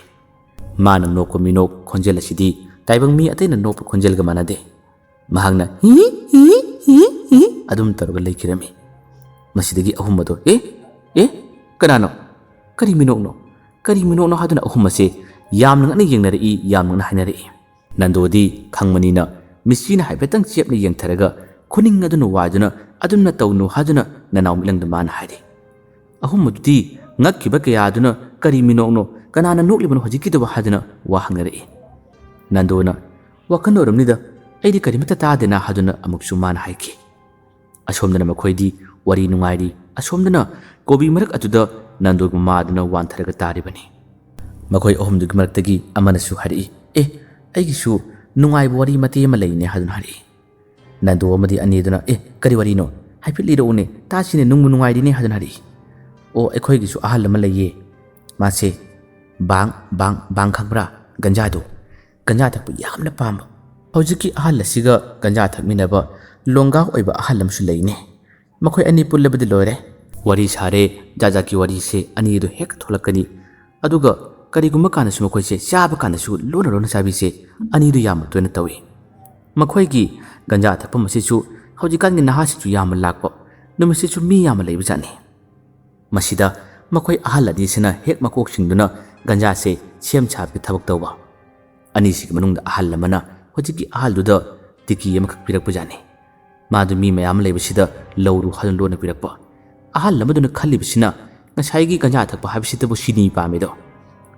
ꯃꯥꯅ ꯅꯣꯛꯄ ꯃꯤꯅꯣꯛ ꯈꯣꯟꯖꯦꯜ ꯑꯁꯤꯗꯤ ꯇꯥꯏꯕꯪ ꯃꯤ ꯑꯇꯩꯅ ꯅꯣꯛꯄ ꯈꯣꯟꯖꯦꯜꯒ ꯃꯥꯟꯅꯗꯦ꯫ ꯃꯍꯥꯛꯅ "ꯍꯤ, ꯍꯤ, ꯍꯤ, ꯍꯤ" ꯑꯗꯨꯝ ꯇꯧꯔꯒ ꯂꯩꯈꯤꯔꯝꯃꯤ꯫ ꯃꯁꯤꯗꯒꯤ ꯑꯍꯨꯝ ꯑꯗꯣ, "ꯑꯦ, ꯑꯦ, ꯀꯅꯥꯅꯣ? ꯀꯔꯤ ꯃꯤꯅꯣꯛꯅꯣ? ꯀꯔꯤ ꯃꯤꯅꯣꯛꯅꯣ?" ꯍꯥꯏꯗꯨꯅ ꯑꯍꯨꯝ ꯑꯁꯦ ꯌꯥꯝꯅ ꯉꯛꯅ ꯌꯦꯡꯅꯔꯛꯏ, ꯌꯥꯝꯅ ꯉꯛꯅ ꯍꯥꯏꯅꯔꯛꯏ꯫ ꯅꯟꯗꯣꯗꯤ ꯈꯪꯕꯅꯤꯅ ꯃꯤꯁꯇ꯭ꯔꯤꯅ ꯍꯥꯏꯐꯦꯠꯇꯪ ꯆꯦꯞꯅ ꯌꯦꯡꯊꯔꯒ ꯈꯨꯅꯤꯡ ꯑꯗꯨꯅ ꯋꯥꯏꯗꯨꯅ ꯑꯗꯨꯝꯅ ꯇꯧꯅꯨ ꯍꯥꯏꯗꯨꯅ ꯅꯅꯥꯎ ꯃꯤꯠꯂꯪꯗ ꯃꯥꯅ ꯍꯥꯏꯔꯤ꯫ ꯑꯍꯨꯝ ꯑꯗꯨꯗꯤ ꯉꯛꯈꯤꯕ ꯀꯌꯥ ꯑꯗꯨꯅ "ꯀꯔꯤ ꯃꯤꯅꯣꯛꯅꯣ? ꯀꯅꯥꯅ ꯅꯣꯛꯂꯤꯕꯅꯣ ꯍꯧꯖꯤꯛꯀꯤꯗꯨꯕꯨ?" ꯍꯥꯏꯗꯨꯅ ꯋꯥ ꯍꯪꯅꯔꯛꯏ꯫ ꯅꯟꯗꯣꯅ "ꯋꯥꯈꯜ ꯑꯣꯏꯔꯝꯅꯤꯗ, ꯑꯩꯗꯤ ꯀꯔꯤꯃꯠꯇ ꯇꯥꯗꯦꯅ" ꯍꯥꯏꯗꯨꯅ ꯑꯃꯨꯛꯁꯨ ꯃꯥꯅ ꯍꯥꯏꯈꯤ꯫ ꯑꯁꯣꯝꯗꯅ ꯃꯈꯣꯏꯗꯤ ꯋꯥꯔꯤ ꯅꯨꯡꯉꯥꯏꯔꯤ, ꯑꯁꯣꯝꯗꯅ ꯀꯣꯕꯤ ꯃꯔꯛ ꯑꯗꯨꯗ ꯅꯟꯗꯣꯒꯤ ꯃꯃꯥ ꯑꯗꯨꯅ ꯋꯥꯟꯊꯔꯒ ꯇꯥꯔꯤꯕꯅꯤ꯫ ꯃꯈꯣꯏ ꯑꯍꯨꯝꯗꯨꯒꯤ ꯃꯔꯛꯇꯒꯤ ꯑꯃꯅꯁꯨ ꯍꯥꯏꯔꯛꯏ, "ꯑꯦ, ꯑꯩꯒꯤꯁꯨ ꯅꯨꯡꯉꯥꯏꯕ ꯋꯥꯔꯤ ꯃꯇꯦꯛ ꯑꯃ ꯂꯩꯅꯦ" ꯍꯥꯏꯗꯨꯅ ꯍꯥꯏꯔꯛꯏ꯫ ꯅꯟꯗꯣ ꯑꯃꯗꯤ ꯑꯅꯤꯗꯨꯅ, "ꯑꯦ, ꯀꯔꯤ ꯋꯥꯔꯤꯅꯣ? "ꯍꯥꯏꯐꯦꯠ ꯂꯤꯔꯛꯎꯅꯦ, ꯇꯥꯁꯤꯅꯦ, ꯅꯨꯡꯕꯨ ꯅꯨꯡꯉꯥꯏꯔꯤꯅꯦ" ꯍꯥꯏꯗꯨꯅ ꯍꯥꯏꯔꯛꯏ꯫ "ꯑꯣ, ꯑꯩꯈꯣꯏꯒꯤꯁꯨ ꯑꯍꯜ ꯑꯃ ꯂꯩꯌꯦ꯫ ꯃꯥꯁꯦ ꯕꯥꯡ, ꯕꯥꯡ, ꯕꯥꯡ ꯈꯪꯕ꯭ꯔꯥ? ꯒꯟꯖꯥꯗꯣ, ꯒꯟꯖꯥ ꯊꯛꯄ ꯌꯥꯝꯅ ꯄꯥꯝꯕ꯫ ꯍꯧꯖꯤꯛꯀꯤ ꯑꯍꯜ ꯑꯁꯤꯒ ꯒꯟꯖꯥ ꯊꯛꯃꯤꯟꯅꯕ ꯂꯣꯡꯒꯥ ꯑꯣꯏꯕ ꯑꯍꯜ ꯑꯃꯁꯨ ꯂꯩꯅꯦ꯫ ꯃꯈꯣꯏ ꯑꯅꯤ ꯄꯨꯜꯂꯕꯗꯤ ꯂꯣꯏꯔꯦ꯫ ꯋꯥꯔꯤ ꯁꯥꯔꯦ, ꯖꯥꯠ ꯖꯥꯠꯀꯤ ꯋꯥꯔꯤꯁꯦ ꯑꯅꯤꯗꯣ ꯍꯦꯛ ꯊꯣꯛꯂꯛꯀꯅꯤ꯫ ꯑꯗꯨꯒ ꯀꯔꯤꯒꯨꯝꯕ ꯀꯥꯟꯗꯁꯨ ꯃꯈꯣꯏꯁꯦ ꯆꯥꯕ ꯀꯥꯟꯗꯁꯨ ꯂꯣꯟꯅ ꯂꯣꯟꯅ ꯆꯥꯕꯤꯁꯦ ꯑꯅꯤꯗꯨ ꯌꯥꯝꯅ ꯇꯣꯏꯅ ꯇꯧꯏ꯫ ꯃꯈꯣꯏꯒꯤ ꯒꯟꯖꯥ ꯊꯛꯐꯝ ꯑꯁꯤꯁꯨ ꯍꯧꯖꯤꯛꯀꯥꯟꯒꯤ ꯅꯍꯥꯁꯤꯡꯁꯨ ꯌꯥꯝꯅ ꯂꯥꯛꯄ, ꯅꯨꯃꯤꯠꯁꯤꯁꯨ ꯃꯤ ꯌꯥꯝꯅ ꯂꯩꯕꯖꯥꯠꯅꯤ꯫ ꯃꯁꯤꯗ ꯃꯈꯣꯏ ꯑꯍꯜ ꯑꯅꯤꯁꯤꯅ ꯍꯦꯛ ꯃꯀꯣꯛꯁꯤꯡꯗꯨꯅ ꯒꯟꯖꯥꯁꯦ ꯁꯦꯝ ꯁꯥꯕꯒꯤ ꯊꯕꯛ ꯇꯧꯕ꯫ ꯑꯅꯤꯁꯤꯒꯤ ꯃꯅꯨꯡꯗ ꯑꯍꯜ ꯑꯃꯅ ꯍꯧꯖꯤꯛꯀꯤ ꯑꯍꯜꯗꯨꯗ ꯇꯤꯀꯤ ꯑꯃꯈꯛ ꯄꯤꯔꯛꯄꯖꯥꯠꯅꯤ꯫ ꯃꯥꯗꯨ ꯃꯤ ꯃꯌꯥꯝ ꯑꯃ ꯂꯩꯕꯁꯤꯗ ꯂꯧꯔꯨ ꯍꯥꯏꯗꯨꯅ ꯂꯣꯟꯅ ꯄꯤꯔꯛꯄ꯫ ꯑꯍꯜ ꯑꯃꯗꯨꯅ ꯈꯜꯂꯤꯕꯁꯤꯅ, ꯉꯁꯥꯏꯒꯤ ꯒꯟꯖꯥ ꯊꯛꯄ ꯍꯥꯏꯕꯁꯤꯗꯕꯨ ꯆꯤꯅꯤ ꯄꯥꯝꯃꯤꯗꯣ꯫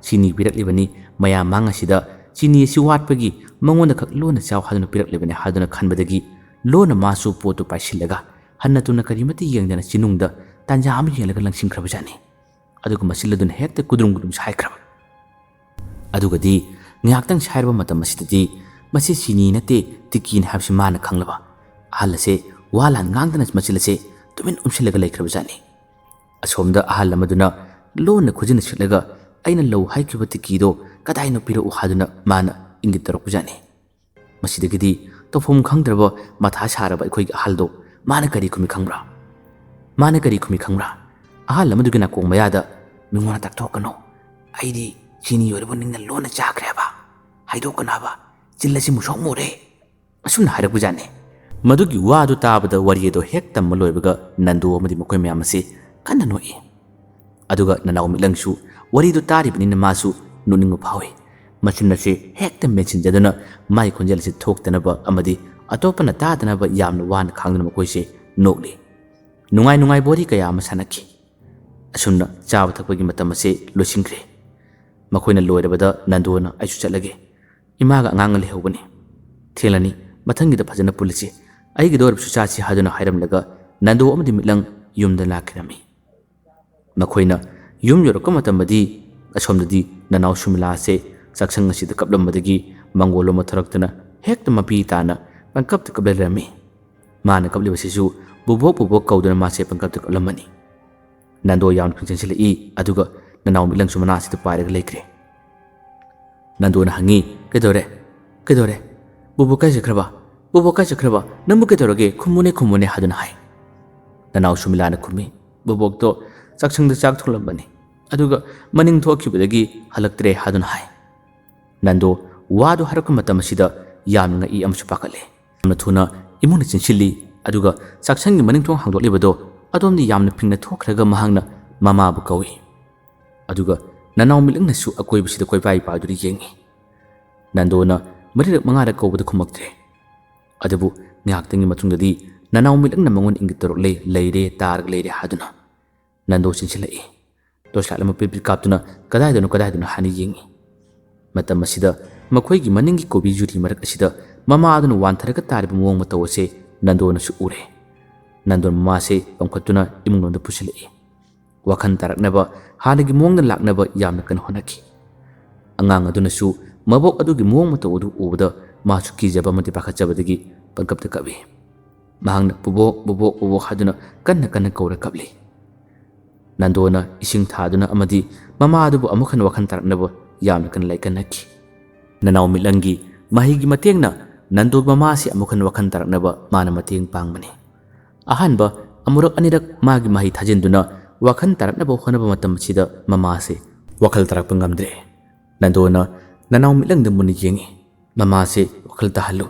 ꯆꯤꯅꯤ ꯄꯤꯔꯛꯂꯤꯕꯅꯤ, ꯃꯌꯥꯝ ꯃꯥꯡ ꯑꯁꯤꯗ ꯆꯤꯅꯤ ꯑꯁꯤ ꯋꯥꯠꯄꯒꯤ ꯃꯉꯣꯟꯗ ꯈꯛ ꯂꯣꯟꯅ ꯆꯥꯎ ꯍꯥꯏꯗꯨꯅ ꯄꯤꯔꯛꯂꯤꯕꯅꯤ ꯍꯥꯏꯗꯨꯅ ꯈꯟꯕꯗꯒꯤ ꯂꯣꯟꯅ ꯃꯥꯁꯨ ꯄꯣꯠꯇꯨ ꯄꯥꯏꯁꯤꯜꯂꯒ ꯍꯟꯅ ꯇꯨꯅ ꯀꯔꯤꯃꯠꯇ ꯌꯦꯡꯗꯅ ꯆꯤꯅꯨꯡꯗ ꯇꯥꯟꯖꯥ ꯑꯃ ꯌꯦꯡꯂꯒ ꯂꯪꯁꯤꯟꯈ꯭ꯔꯕꯖꯥꯠꯅꯤ꯫ ꯑꯗꯨꯒ ꯃꯆꯤꯜ ꯑꯗꯨꯅ ꯍꯦꯛꯇ ꯀꯨꯗ꯭ꯔꯨꯝ ꯀꯨꯗ꯭ꯔꯨꯝ ꯁꯥꯏꯈ꯭ꯔꯕ꯫ ꯑꯗꯨꯒꯗꯤ ꯉꯥꯏꯍꯥꯛꯇꯪ ꯁꯥꯏꯔꯕ ꯃꯇꯝ ꯑꯁꯤꯗꯗꯤ ꯃꯁꯤ ꯆꯤꯅꯤ ꯅꯠꯇꯦ, ꯇꯤꯛꯀꯤꯅꯤ ꯍꯥꯏꯕꯁꯤ ꯃꯥꯅ ꯈꯪꯂꯕ꯫ ꯑꯍꯜ ꯑꯁꯦ ꯋꯥ ꯂꯥꯟ ꯉꯥꯡꯗꯅ ꯃꯆꯤꯜ ꯑꯁꯦ ꯇꯨꯃꯤꯟ ꯎꯝꯁꯤꯜꯂꯒ ꯂꯩꯈ꯭ꯔꯕꯖꯥꯠꯅꯤ꯫ ꯑꯁꯣꯝꯗ ꯑꯍꯜ ꯑꯃꯗꯨꯅ ꯂꯣꯟꯅ ꯈꯨꯖꯤꯟꯅ ꯁꯤꯠꯂꯒ ꯑꯩꯅ ꯂꯧ ꯍꯥꯏꯈꯤꯕ ꯇꯤꯛꯀꯤꯗꯣ ꯀꯗꯥꯏꯅꯣ ꯄꯤꯔꯛꯎ ꯍꯥꯏꯗꯨꯅ ꯃꯥꯅ ꯏꯪꯒꯤꯠ ꯇꯧꯔꯛꯄꯖꯥꯠꯅꯤ꯫ ꯃꯁꯤꯗꯒꯤꯗꯤ ꯇꯧꯐꯝ ꯈꯪꯗ꯭ꯔꯕ ꯃꯊꯥ ꯁꯥꯔꯕ ꯑꯩꯈꯣꯏꯒꯤ ꯑꯍꯜꯗꯣ ꯃꯥꯅ ꯀꯔꯤ ꯈꯨꯝꯃꯤ ꯈꯪꯕ꯭ꯔꯥ? ꯃꯥꯅ ꯀꯔꯤ ꯈꯨꯝꯃꯤ ꯈꯪꯕ꯭ꯔꯥ? ꯑꯍꯜ ꯑꯃꯗꯨꯒꯤ ꯅꯥꯀꯣꯡ ꯃꯌꯥꯗ, "ꯃꯤꯉꯣꯟꯗ ꯇꯥꯛꯊꯣꯛꯀꯅꯨ, ꯑꯩꯗꯤ ꯆꯤꯅꯤ ꯑꯣꯏꯔꯕ ꯅꯤꯡꯅ ꯂꯣꯟꯅ ꯆꯥꯈ꯭ꯔꯦ ꯍꯥꯏꯕ, ꯍꯥꯏꯗꯣꯛꯀꯅꯨ ꯍꯥꯏꯕ, ꯆꯤꯜ ꯑꯁꯤ ꯃꯨꯁꯣꯛ ꯃꯨꯔꯦ"꯫ ꯑꯁꯨꯝꯅ ꯍꯥꯏꯔꯛꯄꯖꯥꯠꯅꯤ꯫ ꯃꯗꯨꯒꯤ ꯋꯥꯗꯨ ꯇꯥꯕꯗ ꯋꯥꯔꯤ ꯑꯗꯨ ꯍꯦꯛ ꯇꯝꯕ ꯂꯣꯏꯕꯒ ꯅꯟꯗꯨ ꯑꯃꯗꯤ ꯃꯈꯣꯏ ꯃꯌꯥꯝ ꯑꯁꯤ ꯀꯟꯅ ꯅꯣꯛꯏ꯫ ꯑꯗꯨꯒ ꯅꯅꯥꯎ ꯃꯤꯠꯂꯪꯁꯨ ꯋꯥꯔꯤꯗꯨ ꯇꯥꯔꯤꯕꯅꯤꯅ ꯃꯥꯁꯨ ꯅꯣꯛꯅꯤꯡꯕ ꯐꯥꯎꯏ꯫ ꯃꯆꯤꯟ ꯑꯁꯤ ꯍꯦꯛꯇ ꯃꯦꯟꯁꯤꯟꯖꯗꯨꯅ ꯃꯥꯏ ꯈꯣꯟꯖꯦꯜ ꯑꯁꯤ ꯊꯣꯛꯇꯅꯕ ꯑꯃꯗꯤ ꯑꯇꯣꯞꯄꯅ ꯇꯥꯗꯅꯕ ꯌꯥꯝꯅ ꯋꯥꯅ ꯈꯥꯡꯗꯨꯅ ꯃꯈꯣꯏꯁꯦ ꯅꯣꯛꯂꯤ꯫ ꯅꯨꯡꯉꯥꯏ ꯅꯨꯡꯉꯥꯏꯕ ꯋꯥꯔꯤ ꯀꯌꯥ ꯑꯃ ꯁꯥꯟꯅꯈꯤ꯫ ꯑꯁꯨꯝꯅ ꯆꯥꯕ ꯊꯛꯄꯒꯤ ꯃꯇꯝ ꯑꯁꯤ ꯂꯣꯏꯁꯤꯟꯈ꯭ꯔꯦ꯫ ꯃꯈꯣꯏꯅ ꯂꯣꯏꯔꯕꯗ ꯅꯟꯗꯨꯅ "ꯑꯩꯁꯨ ꯆꯠꯂꯒꯦ, ꯏꯃꯥꯒ ꯑꯉꯥꯡꯒ ꯂꯩꯍꯧꯕꯅꯤ꯫ ꯊꯦꯡꯂꯅꯤ, ꯃꯊꯪꯒꯤꯗ ꯐꯖꯅ ꯄꯨꯜꯂꯁꯤ, ꯑꯩꯒꯤꯗ ꯑꯣꯏꯔꯕꯁꯨ ꯆꯥꯁꯤ" ꯍꯥꯏꯗꯨꯅ ꯍꯥꯏꯔꯝꯂꯒ ꯅꯟꯗꯨ ꯑꯃꯗꯤ ꯃꯤꯠꯂꯪ ꯌꯨꯝꯗ ꯂꯥꯛꯈꯤꯔꯝꯃꯤ꯫ ꯃꯈꯣꯏꯅ ꯌꯨꯝ ꯌꯧꯔꯛꯄ ꯃꯇꯝꯗꯗꯤ ꯑꯁꯣꯝꯗꯗꯤ ꯅꯅꯥꯎ ꯁꯨꯃꯤꯂꯥ ꯑꯁꯦ ꯆꯥꯛꯁꯪ ꯑꯁꯤꯗ ꯀꯞꯂꯝꯕꯗꯒꯤ ꯃꯪꯒꯣꯜ ꯑꯃ ꯊꯣꯔꯛꯇꯨꯅ ꯍꯦꯛꯇ ꯃꯄꯤ ꯇꯥꯅ ꯄꯪꯀꯞꯇ ꯀꯞꯂ ꯂꯩꯔꯝꯃꯤ꯫ ꯃꯥꯅ ꯀꯞꯂꯤꯕꯁꯤꯁꯨ "ꯕꯨꯕꯣꯛ, ꯕꯨꯕꯣꯛ" ꯀꯧꯗꯨꯅ ꯃꯥꯁꯦ ꯄꯪꯀꯞꯇ ꯀꯞꯂꯝꯃꯅꯤ꯫ ꯅꯟꯗꯣ ꯌꯥꯝꯅ ꯈꯪꯆꯦꯟꯁꯤꯜꯂꯛꯏ, ꯑꯗꯨꯒ ꯅꯅꯥꯎ ꯃꯤꯠꯂꯪꯁꯨ ꯃꯅꯥꯛꯁꯤꯗ ꯄꯥꯏꯔꯒ ꯂꯩꯈ꯭ꯔꯦ꯫ ꯅꯟꯗꯣꯅ ꯍꯪꯉꯤ, "ꯀꯩꯗꯧꯔꯦ? ꯀꯩꯗꯧꯔꯦ? ꯕꯨꯕꯣꯛ ꯀꯥꯏ ꯆꯠꯈ꯭ꯔꯕ? ꯕꯨꯕꯣꯛ ꯀꯥꯏ ꯆꯠꯈ꯭ꯔꯕ? ꯅꯪꯕꯨ ꯀꯩꯗꯧꯔꯒꯦ? ꯈꯨꯝꯃꯨꯅꯦ, ꯈꯨꯝꯃꯨꯅꯦ" ꯍꯥꯏꯗꯨꯅ ꯍꯥꯏ꯫ ꯅꯅꯥꯎ ꯁꯨꯃꯤꯂꯥꯅ ꯈꯨꯝꯃꯤ, "ꯕꯨꯕꯣꯛꯇꯣ ꯆꯥꯛꯁꯪꯗ ꯆꯥꯛ ꯊꯣꯡꯂꯝꯕꯅꯤ, ꯑꯗꯨꯒ ꯃꯅꯤꯡ ꯊꯣꯛꯈꯤꯕꯗꯒꯤ ꯍꯜꯂꯛꯇ꯭ꯔꯦ" ꯍꯥꯏꯗꯨꯅ ꯍꯥꯏ꯫ ꯅꯟꯗꯣ ꯋꯥꯗꯨ ꯍꯥꯏꯔꯛꯄ ꯃꯇꯝ ꯑꯁꯤꯗ ꯌꯥꯝꯅ ꯉꯛꯏ ꯑꯃꯁꯨ ꯄꯥꯈꯠꯂꯦ꯫ ꯌꯥꯝꯅ ꯊꯨꯅ ꯏꯃꯨꯡꯗ ꯆꯦꯟꯁꯤꯜꯂꯤ, ꯑꯗꯨꯒ ꯆꯥꯛꯁꯪꯒꯤ ꯃꯅꯤꯡ ꯊꯣꯡ ꯍꯥꯡꯗꯣꯛꯂꯤꯕꯗꯣ ꯑꯗꯣꯝꯗꯤ ꯌꯥꯝꯅ ꯐꯤꯡꯅ ꯊꯣꯛꯈ꯭ꯔꯒ ꯃꯍꯥꯛꯅ ꯃꯃꯥꯕꯨ ꯀꯧꯏ꯫ ꯑꯗꯨꯒ ꯅꯅꯥꯎ ꯃꯤꯠꯂꯪꯅꯁꯨ ꯑꯀꯣꯏꯕꯁꯤꯗ ꯀꯣꯏꯄꯥꯏ ꯄꯥꯏꯗꯨꯅ ꯌꯦꯡꯏ꯫ ꯅꯟꯗꯣꯅ ꯃꯔꯤꯔꯛ ꯃꯉꯥꯔꯛ ꯀꯧꯕꯗ ꯈꯨꯝꯃꯛꯇ꯭ꯔꯦ꯫ ꯑꯗꯨꯕꯨ ꯉꯥꯏꯍꯥꯛꯇꯪꯒꯤ ꯃꯇꯨꯡꯗꯗꯤ ꯅꯅꯥꯎ ꯃꯤꯠꯂꯪꯅ ꯃꯉꯣꯟꯗ ꯏꯪꯒꯤꯠ ꯇꯧꯔꯛꯂꯦ, "ꯂꯩꯔꯦ, ꯇꯥꯔꯒ ꯂꯩꯔꯦ" ꯍꯥꯏꯗꯨꯅ꯫ ꯅꯟꯗꯣ ꯆꯦꯟꯁꯤꯜꯂꯛꯏ꯫ ꯇꯣꯔꯆ ꯂꯥꯏꯠ ꯑꯃ ꯄ꯭ꯔꯤꯠ ꯄ꯭ꯔꯤꯠ ꯀꯥꯞꯇꯨꯅ "ꯀꯗꯥꯏꯗꯅꯣ, ꯀꯗꯥꯏꯗꯅꯣ?" ꯍꯥꯏꯅ ꯌꯦꯡꯏ꯫ ꯃꯇꯝ ꯑꯁꯤꯗ ꯃꯈꯣꯏꯒꯤ ꯃꯅꯤꯡꯒꯤ ꯀꯣꯕꯤ ꯌꯨꯔꯤ ꯃꯔꯛ ꯑꯁꯤꯗ ꯃꯃꯥ ꯑꯗꯨꯅ ꯋꯥꯟꯊꯔꯒ ꯇꯥꯔꯤꯕ ꯃꯑꯣꯡ ꯃꯇꯧ ꯑꯁꯤ ꯅꯟꯗꯣꯅꯁꯨ ꯎꯔꯦ꯫ ꯅꯟꯗꯣꯅ ꯃꯃꯥꯁꯦ ꯄꯝꯈꯠꯇꯨꯅ ꯏꯃꯨꯡꯂꯣꯝꯗ ꯄꯨꯁꯤꯜꯂꯛꯏ꯫ ꯋꯥꯈꯜ ꯇꯥꯔꯛꯅꯕ, ꯍꯥꯟꯅꯒꯤ ꯃꯑꯣꯡꯗ ꯂꯥꯛꯅꯕ ꯌꯥꯝꯅ ꯀꯟꯅ ꯍꯣꯠꯅꯈꯤ꯫ ꯑꯉꯥꯡ ꯑꯗꯨꯅꯁꯨ ꯃꯕꯣꯛ ꯑꯗꯨꯒꯤ ꯃꯑꯣꯡ ꯃꯇꯧ ꯑꯗꯨ ꯎꯕꯗ ꯃꯥꯁꯨ ꯀꯤꯖꯕ ꯑꯃꯗꯤ ꯄꯥꯈꯠꯆꯕꯗꯒꯤ ꯄꯪꯀꯞꯇ ꯀꯞꯏ꯫ ꯃꯍꯥꯛꯅ "ꯕꯨꯕꯣꯛ, ꯕꯨꯕꯣꯛ, ꯕꯨꯕꯣꯛ" ꯍꯥꯏꯗꯨꯅ ꯀꯟꯅ ꯀꯟꯅ ꯀꯧꯔ ꯀꯞꯂꯤ꯫ ꯅꯟꯗꯣꯅ ꯏꯁꯤꯡ ꯊꯥꯗꯨꯅ ꯑꯃꯗꯤ ꯃꯃꯥ ꯑꯗꯨꯕꯨ ꯑꯃꯨꯛ ꯍꯟꯅ ꯋꯥꯈꯜ ꯇꯥꯔꯛꯅꯕ ꯌꯥꯝꯅ ꯀꯟꯅ ꯂꯥꯏꯀꯠꯅꯈꯤ꯫ ꯅꯅꯥꯎ ꯃꯤꯠꯂꯪꯒꯤ ꯃꯍꯩꯒꯤ ꯃꯇꯦꯡꯅ ꯅꯟꯗꯣꯒꯤ ꯃꯃꯥꯁꯤ ꯑꯃꯨꯛ ꯍꯟꯅ ꯋꯥꯈꯜ ꯇꯥꯔꯛꯅꯕ ꯃꯥꯅ ꯃꯇꯦꯡ ꯄꯥꯡꯕꯅꯤ꯫ ꯑꯍꯥꯟꯕ ꯑꯃꯨꯔꯛ ꯑꯅꯤꯔꯛ ꯃꯥꯒꯤ ꯃꯍꯩ ꯊꯥꯖꯤꯟꯗꯨꯅ ꯋꯥꯈꯜ ꯇꯥꯔꯛꯅꯕ ꯍꯣꯠꯅꯕ ꯃꯇꯝ ꯑꯁꯤꯗ ꯃꯃꯥꯁꯦ ꯋꯥꯈꯜ ꯇꯥꯔꯛꯄ ꯉꯝꯗ꯭ꯔꯦ꯫ ꯅꯟꯗꯣꯅ ꯅꯅꯥꯎ ꯃꯤꯠꯂꯪꯗ ꯃꯨꯟꯅ ꯌꯦꯡꯉꯤ꯫ ꯃꯃꯥꯁꯦ ꯋꯥꯈꯜ ꯇꯥꯍꯜꯂꯨ꯫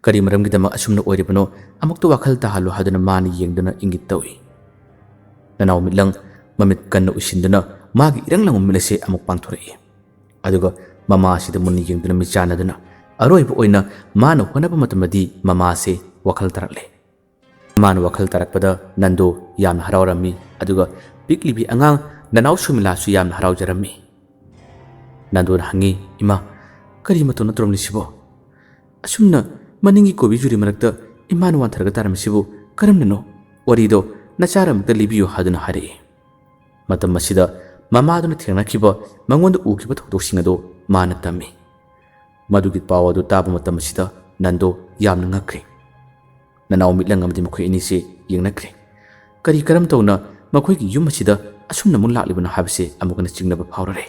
ꯀꯔꯤ ꯃꯔꯝꯒꯤꯗꯃꯛ ꯑꯁꯨꯝꯅ ꯑꯣꯏꯔꯤꯕꯅꯣ? ꯑꯃꯨꯛꯇ ꯋꯥꯈꯜ ꯇꯥꯍꯜꯂꯨ ꯍꯥꯏꯗꯨꯅ ꯃꯥꯅ ꯌꯦꯡꯗꯨꯅ ꯏꯪꯒꯤꯠ ꯇꯧꯏ꯫ ꯅꯅꯥꯎ ꯃꯤꯠꯂꯪ ꯃꯃꯤꯠ ꯀꯟꯅ ꯎꯏꯁꯤꯟꯗꯨꯅ ꯃꯥꯒꯤ ꯏꯔꯪ ꯂꯪꯕ ꯃꯤꯠ ꯑꯁꯦ ꯑꯃꯨꯛ ꯄꯥꯡꯊꯣꯔꯛꯏ꯫ ꯑꯗꯨꯒ ꯃꯃꯥꯁꯤꯗ ꯃꯨꯟꯅ ꯌꯦꯡꯗꯨꯅ ꯃꯤꯠ ꯆꯥꯟꯅꯗꯨꯅ ꯑꯔꯣꯏꯕ ꯑꯣꯏꯅ ꯃꯥꯅ ꯍꯣꯠꯅꯕ ꯃꯇꯝꯗꯗꯤ ꯃꯃꯥꯁꯦ ꯋꯥꯈꯜ ꯇꯥꯔꯛꯂꯦ꯫ ꯃꯥꯅ ꯋꯥꯈꯜ ꯇꯥꯔꯛꯄꯗ ꯅꯟꯗꯣ ꯌꯥꯝꯅ ꯍꯔꯥꯎꯔꯝꯃꯤ, ꯑꯗꯨꯒ ꯄꯤꯛꯂꯤꯕꯤ ꯑꯉꯥꯡ ꯅꯅꯥꯎ ꯁꯨꯃꯤꯂꯥꯁꯨ ꯌꯥꯝꯅ ꯍꯔꯥꯎꯖꯔꯝꯃꯤ꯫ ꯅꯟꯗꯣꯅ ꯍꯪꯉꯤ, "ꯏꯃꯥ, ꯀꯔꯤ ꯃꯇꯧꯅ ꯇꯧꯔꯝꯂꯤꯁꯤꯕꯣ? ꯑꯁꯨꯝꯅ ꯃꯅꯤꯡꯒꯤ ꯀꯣꯕꯤ ꯌꯨꯔꯤ ꯃꯔꯛꯇ ꯏꯃꯥꯅ ꯋꯥꯟꯊꯔꯒ ꯇꯥꯔꯝꯃꯤꯁꯤꯕꯨ ꯀꯔꯝꯅꯅꯣ? ꯋꯥꯔꯤꯗꯣ ꯅꯆꯥꯔ ꯑꯃꯨꯛꯇ ꯂꯤꯕꯤꯌꯨ" ꯍꯥꯏꯗꯨꯅ ꯍꯥꯏꯔꯛꯏ꯫ ꯃꯇꯝ ꯑꯁꯤꯗ ꯃꯃꯥꯗꯨꯅ ꯊꯦꯡꯅꯈꯤꯕ, ꯃꯉꯣꯟꯗ ꯎꯈꯤꯕ ꯊꯧꯗꯣꯛꯁꯤꯡ ꯑꯗꯨ ꯃꯥꯅ ꯇꯝꯃꯤ꯫ ꯃꯗꯨꯒꯤ ꯄꯥꯎ ꯑꯗꯨ ꯇꯥꯕ ꯃꯇꯝ ꯑꯁꯤꯗ ꯅꯟꯗꯣ ꯌꯥꯝꯅ ꯉꯛꯈ꯭ꯔꯦ꯫ ꯅꯅꯥꯎ ꯃꯤꯠꯂꯪ ꯑꯃꯗꯤ ꯃꯈꯣꯏ ꯑꯅꯤꯁꯤ ꯌꯦꯡꯅꯈ꯭ꯔꯦ꯫ ꯀꯔꯤ ꯀꯔꯝ ꯇꯧꯅ ꯃꯈꯣꯏꯒꯤ ꯌꯨꯝ ꯑꯁꯤꯗ ꯑꯁꯨꯝꯅ ꯑꯃꯨꯛ ꯂꯥꯛꯂꯤꯕꯅꯣ ꯍꯥꯏꯕꯁꯦ ꯑꯃꯨꯛ ꯍꯟꯅ ꯆꯤꯡꯅꯕ ꯐꯥꯎꯔꯔꯦ꯫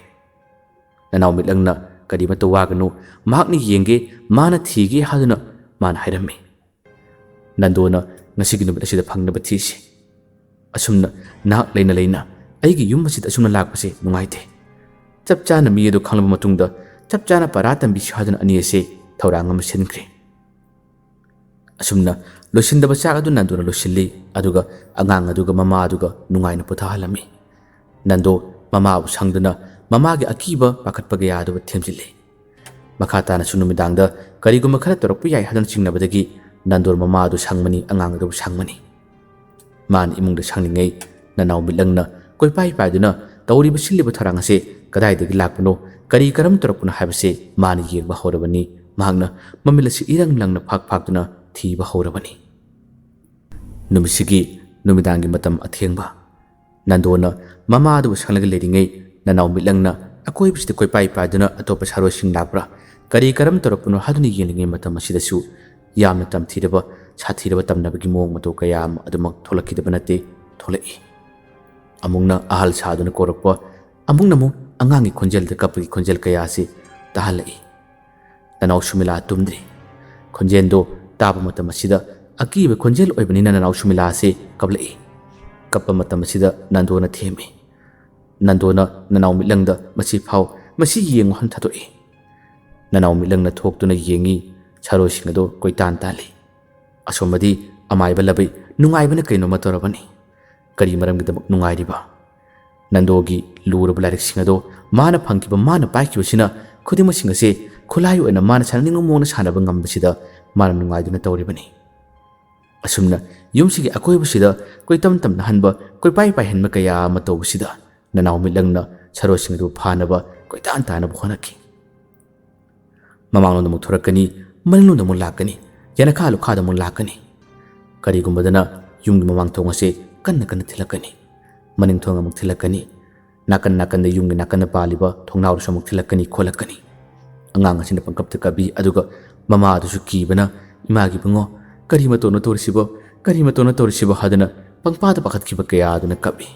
ꯅꯅꯥꯎ ꯃꯤꯠꯂꯪꯅ, "ꯀꯔꯤꯃꯠꯇ ꯋꯥꯒꯅꯨ, ꯃꯍꯥꯛꯅ ꯌꯦꯡꯒꯦ, ꯃꯥꯅ ꯊꯤꯒꯦ" ꯍꯥꯏꯗꯨꯅ ꯃꯥꯅ ꯍꯥꯏꯔꯝꯃꯤ꯫ "ꯅꯟꯗꯣꯅ ꯉꯁꯤꯒꯤ ꯅꯨꯃꯤꯠ ꯑꯁꯤꯗ ꯐꯪꯅꯕ ꯊꯤꯁꯤ꯫ ꯑꯁꯨꯝꯅ ꯅꯍꯥꯛ ꯂꯩꯅ ꯂꯩꯅ ꯑꯩꯒꯤ ꯌꯨꯝ ꯑꯁꯤꯗ ꯑꯁꯨꯝꯅ ꯂꯥꯛꯄꯁꯦ ꯅꯨꯡꯉꯥꯏꯇꯦ꯫ ꯆꯞ ꯆꯥꯅ ꯃꯤ ꯑꯗꯨ ꯈꯪꯂꯕ ꯃꯇꯨꯡꯗ ꯆꯞ ꯆꯥꯅ ꯄꯔꯥ ꯇꯝꯕꯤꯁꯤ" ꯍꯥꯏꯗꯨꯅ ꯑꯅꯤ ꯑꯁꯦ ꯊꯧꯔꯥꯡ ꯑꯃ ꯁꯤꯟꯈ꯭ꯔꯦ꯫ ꯑꯁꯨꯝꯅ ꯂꯣꯏꯁꯤꯟꯗꯕ ꯆꯥꯛ ꯑꯗꯨ ꯅꯟꯗꯣꯅ ꯂꯣꯏꯁꯤꯜꯂꯤ, ꯑꯗꯨꯒ ꯑꯉꯥꯡ ꯑꯗꯨꯒ ꯃꯃꯥ ꯑꯗꯨꯒ ꯅꯨꯡꯉꯥꯏꯅ ꯄꯣꯊꯥꯍꯜꯂꯝꯃꯤ꯫ ꯅꯟꯗꯣ ꯃꯃꯥꯕꯨ ꯁꯪꯗꯨꯅ ꯃꯃꯥꯒꯤ ꯑꯀꯤꯕ ꯄꯥꯈꯠꯄ ꯀꯌꯥ ꯑꯗꯨꯕꯨ ꯊꯦꯝꯖꯤꯜꯂꯤ꯫ ꯃꯈꯥ ꯇꯥꯅꯁꯨ ꯅꯨꯃꯤꯗꯥꯡꯗ ꯀꯔꯤꯒꯨꯝꯕ ꯈꯔ ꯇꯧꯔꯛꯄ ꯌꯥꯏ ꯍꯥꯏꯗꯨꯅ ꯆꯤꯡꯅꯕꯗꯒꯤ ꯅꯟꯗꯣꯔ ꯃꯃꯥ ꯑꯗꯨ ꯁꯪꯕꯅꯤ, ꯑꯉꯥꯡ ꯑꯗꯨꯕꯨ ꯁꯪꯕꯅꯤ꯫ ꯃꯥꯅ ꯏꯃꯨꯡꯗ ꯁꯪꯂꯤꯉꯩ ꯅꯅꯥꯎ ꯃꯤꯠꯂꯪꯅ ꯀꯣꯏꯄꯥꯏ ꯄꯥꯏꯗꯨꯅ ꯇꯧꯔꯤꯕ ꯁꯤꯜꯂꯤꯕ ꯊꯧꯔꯥꯡ ꯑꯁꯦ ꯀꯗꯥꯏꯗꯒꯤ ꯂꯥꯛꯄꯅꯣ, ꯀꯔꯤ ꯀꯔꯝ ꯇꯧꯔꯛꯄꯅꯣ ꯍꯥꯏꯕꯁꯦ ꯃꯥꯅ ꯌꯦꯡꯕ ꯍꯧꯔꯕꯅꯤ꯫ ꯃꯍꯥꯛꯅ ꯃꯃꯤꯠ ꯑꯁꯤ ꯏꯔꯪ ꯂꯪꯅ ꯐꯥꯛ ꯐꯥꯛꯇꯨꯅ ꯊꯤꯕ ꯍꯧꯔꯕꯅꯤ꯫ ꯅꯨꯃꯤꯠꯁꯤꯒꯤ ꯅꯨꯃꯤꯗꯥꯡꯒꯤ ꯃꯇꯝ ꯑꯊꯦꯡꯕ꯫ ꯅꯟꯗꯣꯅ ꯃꯃꯥ ꯑꯗꯨꯕꯨ ꯁꯪꯂꯒ ꯂꯩꯔꯤꯉꯩ ꯅꯅꯥꯎ ꯃꯤꯠꯂꯪꯅ ꯑꯀꯣꯏꯕꯁꯤꯗ ꯀꯣꯏꯄꯥꯏ ꯄꯥꯏꯗꯨꯅ ꯑꯇꯣꯞꯄ ꯁꯥꯔꯣꯏꯁꯤꯡ ꯂꯥꯛꯄ꯭ꯔꯥ, ꯀꯔꯤ ꯀꯔꯝ ꯇꯧꯔꯛꯄꯅꯣ ꯍꯥꯏꯗꯨꯅ ꯌꯦꯡꯂꯤꯉꯩ ꯃꯇꯝ ꯑꯁꯤꯗꯁꯨ ꯌꯥꯝꯅ ꯇꯝꯊꯤꯔꯕ, ꯁꯥꯊꯤꯔꯕ ꯇꯝꯅꯕꯒꯤ ꯃꯑꯣꯡ ꯃꯇꯧ ꯀꯌꯥ ꯑꯃ ꯑꯗꯨꯃꯛ ꯊꯣꯛꯂꯛꯈꯤꯗꯕ ꯅꯠꯇꯦ, ꯊꯣꯛꯂꯛꯏ꯫ ꯑꯃꯨꯛꯅ ꯑꯍꯜ ꯁꯥꯗꯨꯅ ꯀꯧꯔꯛꯄ, ꯑꯃꯨꯛꯅ ꯑꯃꯨꯛ ꯑꯉꯥꯡꯒꯤ ꯈꯣꯟꯖꯦꯜꯗ ꯀꯞꯄꯒꯤ ꯈꯣꯟꯖꯦꯜ ꯀꯌꯥ ꯑꯁꯤ ꯇꯥꯍꯜꯂꯛꯏ꯫ ꯅꯅꯥꯎ ꯁꯨꯃꯤꯂꯥ ꯇꯨꯝꯗ꯭ꯔꯤ꯫ ꯈꯣꯟꯖꯦꯜꯗꯣ ꯇꯥꯕ ꯃꯇꯝ ꯑꯁꯤꯗ ꯑꯀꯤꯕ ꯈꯣꯟꯖꯦꯜ ꯑꯣꯏꯕꯅꯤꯅ ꯅꯅꯥꯎ ꯁꯨꯃꯤꯂꯥ ꯑꯁꯤ ꯀꯞꯂꯛꯏ꯫ ꯀꯞꯄ ꯃꯇꯝ ꯑꯁꯤꯗ ꯅꯟꯗꯣꯅ ꯊꯦꯝꯃꯤ꯫ ꯅꯟꯗꯣꯅ ꯅꯅꯥꯎ ꯃꯤꯠꯂꯪꯗ "ꯃꯁꯤ ꯐꯥꯎ, ꯃꯁꯤ ꯌꯦꯡꯉꯨ" ꯍꯥꯏꯅ ꯊꯥꯗꯣꯛꯏ꯫ ꯅꯅꯥꯎ ꯃꯤꯠꯂꯪꯅ ꯊꯣꯛꯇꯨꯅ ꯌꯦꯡꯉꯤ꯫ ꯁꯥꯔꯣꯏꯁꯤꯡ ꯑꯗꯨ ꯀꯣꯏꯇꯥꯟ ꯇꯥꯜꯂꯤ꯫ ꯑꯁꯣꯝꯗꯗꯤ ꯑꯃꯥꯏꯕ ꯂꯕꯩ ꯅꯨꯡꯉꯥꯏꯕꯅ ꯀꯩꯅꯣꯝꯃ ꯇꯧꯔꯕꯅꯤ꯫ ꯀꯔꯤ ꯃꯔꯝꯒꯤꯗꯃꯛ ꯅꯨꯡꯉꯥꯏꯔꯤꯕ? ꯅꯟꯗꯣꯒꯤ ꯂꯨꯔꯕ ꯂꯥꯏꯔꯤꯛꯁꯤꯡ ꯑꯗꯣ ꯃꯥꯅ ꯐꯪꯈꯤꯕ, ꯃꯥꯅ ꯄꯥꯏꯈꯤꯕꯁꯤꯅ ꯈꯨꯗꯤꯡꯃꯛꯁꯤꯡ ꯑꯁꯦ ꯈꯨꯠꯂꯥꯏ ꯑꯣꯏꯅ ꯃꯥꯅ ꯁꯥꯟꯅꯅꯤꯡꯕ ꯃꯑꯣꯡꯗ ꯁꯥꯟꯅꯕ ꯉꯝꯕꯁꯤꯗ ꯃꯥꯅ ꯅꯨꯡꯉꯥꯏꯗꯨꯅ ꯇꯧꯔꯤꯕꯅꯤ꯫ ꯑꯁꯨꯝꯅ ꯌꯨꯝꯁꯤꯒꯤ ꯑꯀꯣꯏꯕꯁꯤꯗ ꯀꯣꯏꯇꯝ ꯇꯝꯅꯍꯟꯕ, ꯀꯣꯏꯄꯥꯏ ꯄꯥꯏꯍꯟꯕ ꯀꯌꯥ ꯑꯃ ꯇꯧꯕꯁꯤꯗ ꯅꯅꯥꯎ ꯃꯤꯠꯂꯪꯅ ꯁꯥꯔꯣꯏꯁꯤꯡ ꯑꯗꯨ ꯐꯥꯅꯕ ꯀꯣꯏꯇꯥꯟ ꯇꯥꯅꯕ ꯍꯣꯠꯅꯈꯤ꯫ ꯃꯃꯥꯡꯂꯣꯝꯗ ꯑꯃꯨꯛ ꯊꯣꯔꯛꯀꯅꯤ, ꯃꯅꯤꯡꯂꯣꯝꯗ ꯑꯃꯨꯛ ꯂꯥꯛꯀꯅꯤ, ꯌꯦꯅꯈꯥ ꯂꯨꯈꯥꯗ ꯑꯃꯨꯛ ꯂꯥꯛꯀꯅꯤ꯫ ꯀꯔꯤꯒꯨꯝꯕꯗꯅ ꯌꯨꯝꯒꯤ ꯃꯃꯥꯡ ꯊꯣꯡ ꯑꯁꯦ ꯀꯟꯅ ꯀꯟꯅ ꯊꯤꯜꯂꯛꯀꯅꯤ꯫ ꯃꯅꯤꯡ ꯊꯣꯡ ꯑꯃꯨꯛ ꯊꯤꯜꯂꯛꯀꯅꯤ꯫ ꯅꯥꯀꯟ ꯅꯥꯀꯟꯗ ꯌꯨꯝꯒꯤ ꯅꯥꯀꯟꯗ ꯄꯥꯜꯂꯤꯕ ꯊꯣꯡꯅꯥꯎꯗꯨꯁꯨ ꯑꯃꯨꯛ ꯊꯤꯜꯂꯛꯀꯅꯤ, ꯈꯣꯠꯂꯛꯀꯅꯤ꯫ ꯑꯉꯥꯡ ꯑꯁꯤꯅ ꯄꯪꯀꯞꯇ ꯀꯞꯄꯤ, ꯑꯗꯨꯒ ꯃꯃꯥ ꯑꯗꯨꯁꯨ ꯀꯤꯕꯅ, "ꯏꯃꯥꯒꯤ ꯏꯕꯨꯡꯉꯣ, ꯀꯔꯤ ꯃꯇꯧꯅꯣ ꯇꯧꯔꯤꯁꯤꯕꯣ? "ꯀꯔꯤ ꯃꯇꯧꯅ ꯇꯧꯔꯤꯁꯤꯕꯣ?" ꯍꯥꯏꯗꯨꯅ ꯄꯪꯄꯥꯗ ꯄꯥꯈꯠꯈꯤꯕ ꯀꯌꯥ ꯑꯗꯨꯅ ꯀꯞꯏ꯫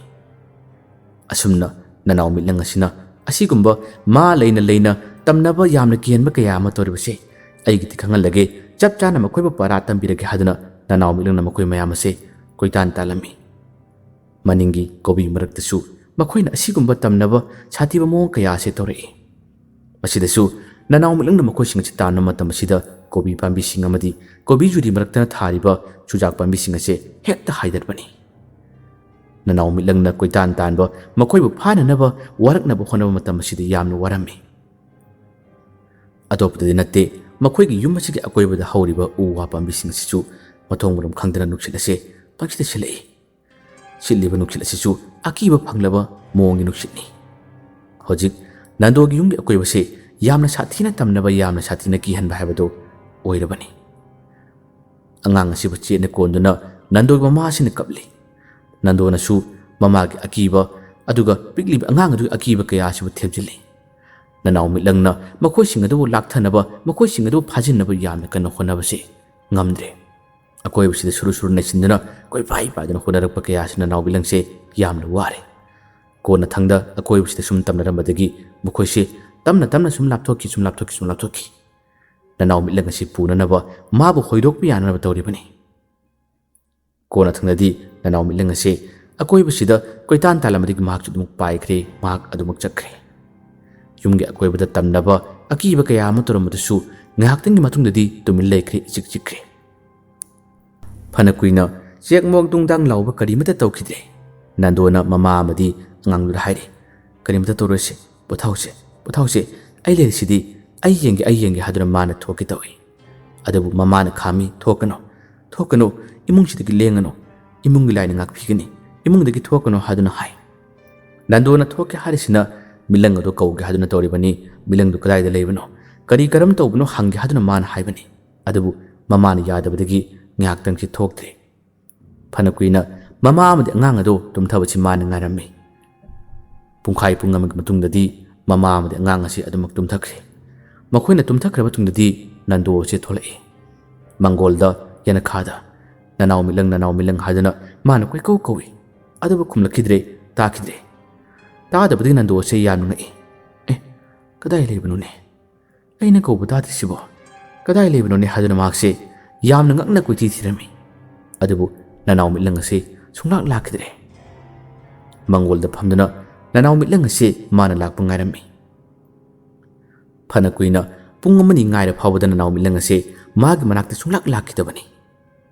ꯑꯁꯨꯝꯅ ꯅꯅꯥꯎ ꯃꯤꯠꯂꯪ ꯑꯁꯤꯅ ꯑꯁꯤꯒꯨꯝꯕ ꯃꯥ ꯂꯩꯅ ꯂꯩꯅ ꯇꯝꯅꯕ ꯌꯥꯝꯅ ꯀꯤꯍꯟꯕ ꯀꯌꯥ ꯑꯃ ꯇꯧꯔꯤꯕꯁꯦ ꯑꯩꯒꯤꯗꯤ ꯈꯪꯍꯜꯂꯒꯦ, ꯆꯞ ꯆꯥꯅ ꯃꯈꯣꯏꯕꯨ ꯄꯔꯥ ꯇꯝꯕꯤꯔꯒꯦ ꯍꯥꯏꯗꯨꯅ ꯅꯅꯥꯎ ꯃꯤꯠꯂꯪꯅ ꯃꯈꯣꯏ ꯃꯌꯥꯝ ꯑꯁꯦ ꯀꯣꯏꯇꯥꯟ ꯇꯥꯜꯂꯝꯃꯤ꯫ ꯃꯅꯤꯡꯒꯤ ꯀꯣꯕꯤ ꯃꯔꯛꯇꯁꯨ ꯃꯈꯣꯏꯅ ꯑꯁꯤꯒꯨꯝꯕ ꯇꯝꯅꯕ ꯁꯥꯊꯤꯕ ꯃꯑꯣꯡ ꯀꯌꯥ ꯑꯁꯦ ꯇꯧꯔꯛꯏ꯫ ꯃꯁꯤꯗꯁꯨ ꯅꯅꯥꯎ ꯃꯤꯠꯂꯪꯅ ꯃꯈꯣꯏꯁꯤꯡ ꯑꯁꯤ ꯇꯥꯟꯕ ꯃꯇꯝ ꯑꯁꯤꯗ ꯀꯣꯕꯤ ꯄꯥꯝꯕꯤꯁꯤꯡ ꯑꯃꯗꯤ ꯀꯣꯕꯤ ꯖꯨꯔꯤ ꯃꯔꯛꯇꯅ ꯊꯥꯔꯤꯕ ꯆꯨꯖꯥꯛ ꯄꯥꯝꯕꯤꯁꯤꯡ ꯑꯁꯦ ꯍꯦꯛꯇ ꯍꯥꯏꯗꯠꯄꯅꯤ꯫ ꯅꯅꯥꯎ ꯃꯤꯠꯂꯪꯅ ꯀꯣꯏꯇꯥꯟ ꯇꯥꯟꯕ ꯃꯈꯣꯏꯕꯨ ꯐꯥꯅꯅꯕ ꯋꯥꯔꯛꯅꯕ ꯍꯣꯠꯅꯕ ꯃꯇꯝ ꯑꯁꯤꯗ ꯌꯥꯝꯅ ꯋꯥꯔꯝꯃꯤ꯫ ꯑꯇꯣꯞꯄꯗꯗꯤ ꯅꯠꯇꯦ, ꯃꯈꯣꯏꯒꯤ ꯌꯨꯝ ꯑꯁꯤꯒꯤ ꯑꯀꯣꯏꯕꯗ ꯍꯧꯔꯤꯕ ꯎ ꯋꯥ ꯄꯥꯝꯕꯤꯁꯤꯡ ꯑꯁꯤꯁꯨ ꯃꯊꯣꯡ ꯃꯔꯝ ꯈꯪꯗꯅ ꯅꯨꯡꯁꯤꯠ ꯑꯁꯦ ꯄꯪꯁꯤꯠꯇ ꯁꯤꯠꯂꯛꯏ꯫ ꯁꯤꯠꯂꯤꯕ ꯅꯨꯡꯁꯤꯠ ꯑꯁꯤꯁꯨ ꯑꯀꯤꯕ ꯐꯪꯂꯕ ꯃꯑꯣꯡꯒꯤ ꯅꯨꯡꯁꯤꯠꯅꯤ꯫ ꯍꯧꯖꯤꯛ ꯅꯟꯗꯣꯒꯤ ꯌꯨꯝꯒꯤ ꯑꯀꯣꯏꯕꯁꯦ ꯌꯥꯝꯅ ꯁꯥꯊꯤꯅ ꯇꯝꯅꯕ, ꯌꯥꯝꯅ ꯁꯥꯊꯤꯅ ꯀꯤꯍꯟꯕ ꯍꯥꯏꯕꯗꯨ ꯑꯣꯏꯔꯕꯅꯤ꯫ ꯑꯉꯥꯡ ꯑꯁꯤꯕꯨ ꯆꯦꯠꯅ ꯀꯣꯟꯗꯨꯅ ꯅꯟꯗꯣꯒꯤ ꯃꯃꯥ ꯑꯁꯤꯅ ꯀꯞꯂꯤ꯫ ꯅꯟꯗꯣꯅꯁꯨ ꯃꯃꯥꯒꯤ ꯑꯀꯤꯕ, ꯑꯗꯨꯒ ꯄꯤꯛꯂꯤꯕ ꯑꯉꯥꯡ ꯑꯗꯨꯒꯤ ꯑꯀꯤꯕ ꯀꯌꯥ ꯑꯁꯤꯕꯨ ꯊꯦꯝꯖꯤꯜꯂꯤ꯫ ꯅꯅꯥꯎ ꯃꯤꯠꯂꯪꯅ ꯃꯈꯣꯏꯁꯤꯡ ꯑꯗꯨꯕꯨ ꯂꯥꯛꯊꯅꯕ, ꯃꯈꯣꯏꯁꯤꯡ ꯑꯗꯨꯕꯨ ꯐꯥꯖꯤꯟꯅꯕ ꯌꯥꯝꯅ ꯀꯟꯅ ꯍꯣꯠꯅꯕꯁꯤ ꯉꯝꯗ꯭ꯔꯦ꯫ ꯑꯀꯣꯏꯕꯁꯤꯗ ꯁꯨꯔꯨ ꯁꯨꯔꯨ ꯅꯩꯁꯤꯟꯗꯨꯅ ꯀꯣꯏꯄꯥꯏ ꯄꯥꯏꯗꯨꯅ ꯍꯣꯠꯅꯔꯛꯄ ꯀꯌꯥ ꯑꯁꯤꯅ ꯅꯅꯥꯎ ꯃꯤꯠꯂꯪꯁꯦ ꯌꯥꯝꯅ ꯋꯥꯔꯦ꯫ ꯀꯣꯟꯅꯊꯪꯗ ꯑꯀꯣꯏꯕꯁꯤꯗ ꯁꯨꯝ ꯇꯝꯅꯔꯝꯕꯗꯒꯤ ꯃꯈꯣꯏꯁꯦ ꯇꯞꯅ ꯇꯞꯅ ꯁꯨꯝ ꯂꯥꯞꯊꯣꯛꯈꯤ, ꯁꯨꯝ ꯂꯥꯞꯊꯣꯛꯈꯤ, ꯁꯨꯝ ꯂꯥꯞꯊꯣꯛꯈꯤ꯫ ꯅꯅꯥꯎ ꯃꯤꯠꯂꯪ ꯑꯁꯤ ꯄꯨꯅꯅꯕ ꯃꯥꯕꯨ ꯍꯣꯏꯗꯣꯛꯄ ꯌꯥꯅꯅꯕ ꯇꯧꯔꯤꯕꯅꯤ꯫ ꯀꯣꯟꯅꯊꯪꯗꯗꯤ ꯅꯅꯥꯎ ꯃꯤꯠꯂꯪ ꯑꯁꯤ ꯑꯀꯣꯏꯕꯁꯤꯗ ꯀꯣꯏꯇꯥꯟ ꯇꯥꯜꯂꯝꯕꯗꯒꯤ ꯃꯍꯥꯛꯁꯨ ꯑꯗꯨꯃꯛ ꯄꯥꯏꯈ꯭ꯔꯦ, ꯃꯍꯥꯛ ꯑꯗꯨꯃꯛ ꯆꯠꯈ꯭ꯔꯦ꯫ ꯌꯨꯝꯒꯤ ꯑꯀꯣꯏꯕꯗ ꯇꯝꯅꯕ ꯑꯀꯤꯕ ꯀꯌꯥ ꯑꯃ ꯇꯧꯔꯝꯕꯗꯨꯁꯨ ꯉꯥꯏꯍꯥꯛꯇꯪꯒꯤ ꯃꯇꯨꯡꯗꯗꯤ ꯇꯨꯃꯤꯟ ꯂꯩꯈ꯭ꯔꯦ, ꯏꯆꯤꯛ ꯆꯤꯛꯈ꯭ꯔꯦ꯫ ꯐꯅ ꯀꯨꯏꯅ ꯆꯦꯛ ꯃꯣꯛ ꯗꯨꯡꯗꯥꯡ ꯂꯥꯎꯕ ꯀꯔꯤꯃꯠꯇ ꯇꯧꯈꯤꯗ꯭ꯔꯦ꯫ ꯅꯟꯗꯣꯅ ꯃꯃꯥ ꯑꯃꯗꯤ ꯑꯉꯥꯡꯗꯨꯗ ꯍꯥꯏꯔꯤ, "ꯀꯔꯤꯃꯠꯇ ꯇꯧꯔꯣꯏꯁꯦ, ꯄꯣꯊꯥꯎꯁꯦ, ꯄꯣꯊꯥꯎꯁꯦ, ꯑꯩ ꯂꯩꯔꯤꯁꯤꯗꯤ, ꯑꯩ ꯌꯦꯡꯒꯦ, ꯑꯩ ꯌꯦꯡꯒꯦ" ꯍꯥꯏꯗꯨꯅ ꯃꯥꯅ ꯊꯣꯛꯀꯦ ꯇꯧꯏ꯫ ꯑꯗꯨꯕꯨ ꯃꯃꯥꯅ ꯈꯥꯝꯃꯤ, "ꯊꯣꯛꯀꯅꯨ, ꯊꯣꯛꯀꯅꯨ, ꯏꯃꯨꯡꯁꯤꯗꯒꯤ ꯂꯦꯡꯒꯅꯨ, ꯏꯃꯨꯡꯒꯤ ꯂꯥꯏꯅ ꯉꯥꯛꯄꯤꯒꯅꯤ, ꯏꯃꯨꯡꯗꯒꯤ ꯊꯣꯛꯀꯅꯨ" ꯍꯥꯏꯗꯨꯅ ꯍꯥꯏ꯫ ꯅꯟꯗꯣꯅ ꯊꯣꯛꯀꯦ ꯍꯥꯏꯔꯤꯁꯤꯅ ꯃꯤꯠꯂꯪ ꯑꯗꯨ ꯀꯧꯒꯦ ꯍꯥꯏꯗꯨꯅ ꯇꯧꯔꯤꯕꯅꯤ꯫ ꯃꯤꯠꯂꯪꯗꯨ ꯀꯗꯥꯏꯗ ꯂꯩꯕꯅꯣ, ꯀꯔꯤ ꯀꯔꯝ ꯇꯧꯕꯅꯣ ꯍꯪꯒꯦ ꯍꯥꯏꯗꯨꯅ ꯃꯥꯅ ꯍꯥꯏꯕꯅꯤ꯫ ꯑꯗꯨꯕꯨ ꯃꯃꯥꯅ ꯌꯥꯗꯕꯗꯒꯤ ꯉꯥꯏꯍꯥꯛꯇꯪꯁꯤ ꯊꯣꯛꯇ꯭ꯔꯦ꯫ ꯐꯅ ꯀꯨꯏꯅ ꯃꯃꯥ ꯑꯃꯗꯤ ꯑꯉꯥꯡ ꯑꯗꯨ ꯇꯨꯝꯊꯕꯁꯤ ꯃꯥꯅ ꯉꯥꯏꯔꯝꯃꯤ꯫ ꯄꯨꯡꯈꯥꯏ ꯄꯨꯡ ꯑꯃꯒꯤ ꯃꯇꯨꯡꯗꯗꯤ ꯃꯃꯥ ꯑꯃꯗꯤ ꯑꯉꯥꯡ ꯑꯁꯤ ꯑꯗꯨꯃꯛ ꯇꯨꯝꯊꯈ꯭ꯔꯦ꯫ ꯃꯈꯣꯏꯅ ꯇꯨꯝꯊꯈ꯭ꯔꯕ ꯃꯇꯨꯡꯗꯗꯤ ꯅꯟꯗꯣ ꯑꯁꯤ ꯊꯣꯛꯂꯛꯏ꯫ ꯃꯪꯒꯣꯜꯗ, ꯌꯦꯅꯈꯥꯗ꯫ "ꯅꯅꯥꯎ ꯃꯤꯠꯂꯪ, ꯅꯅꯥꯎ ꯃꯤꯠꯂꯪ" ꯍꯥꯏꯗꯨꯅ ꯃꯥꯅ ꯀꯣꯏꯀꯧ ꯀꯧꯏ꯫ ꯑꯗꯨꯕꯨ ꯈꯨꯝꯂꯛꯈꯤꯗ꯭ꯔꯦ, ꯇꯥꯈꯤꯗ꯭ꯔꯦ꯫ ꯇꯥꯗꯕꯗꯒꯤ ꯅꯟꯗꯣ ꯑꯁꯦ ꯌꯥꯝꯅ ꯉꯛꯏ꯫ "ꯑꯦ, ꯀꯗꯥꯏ ꯂꯩꯕꯅꯣꯅꯦ? ꯑꯩꯅ ꯀꯧꯕ ꯇꯥꯗ꯭ꯔꯤꯁꯤꯕꯣ? ꯀꯗꯥꯏ ꯂꯩꯕꯅꯣꯅꯦ?" ꯍꯥꯏꯗꯨꯅ ꯃꯍꯥꯛꯁꯦ ꯌꯥꯝꯅ ꯉꯛꯅ ꯀꯣꯏꯊꯤ ꯊꯤꯔꯝꯃꯤ꯫ ꯑꯗꯨꯕꯨ ꯅꯅꯥꯎ ꯃꯤꯠꯂꯪ ꯑꯁꯤ ꯁꯨꯡꯂꯥꯛ ꯂꯥꯛꯈꯤꯗ꯭ꯔꯦ꯫ ꯃꯪꯒꯣꯜꯗ ꯐꯝꯗꯨꯅ ꯅꯅꯥꯎ ꯃꯤꯠꯂꯪ ꯑꯁꯤ ꯃꯥꯅ ꯂꯥꯛꯄ ꯉꯥꯏꯔꯝꯃꯤ꯫ ꯐꯅ ꯀꯨꯏꯅ, ꯄꯨꯡ ꯑꯃꯅꯤ ꯉꯥꯏꯔ ꯐꯥꯎꯕꯗ ꯅꯅꯥꯎ ꯃꯤꯠꯂꯪ ꯑꯁꯤ ꯃꯥꯒꯤ ꯃꯅꯥꯛꯇ ꯁꯨꯡꯂꯥꯛ ꯂꯥꯛꯈꯤꯗꯕꯅꯤ꯫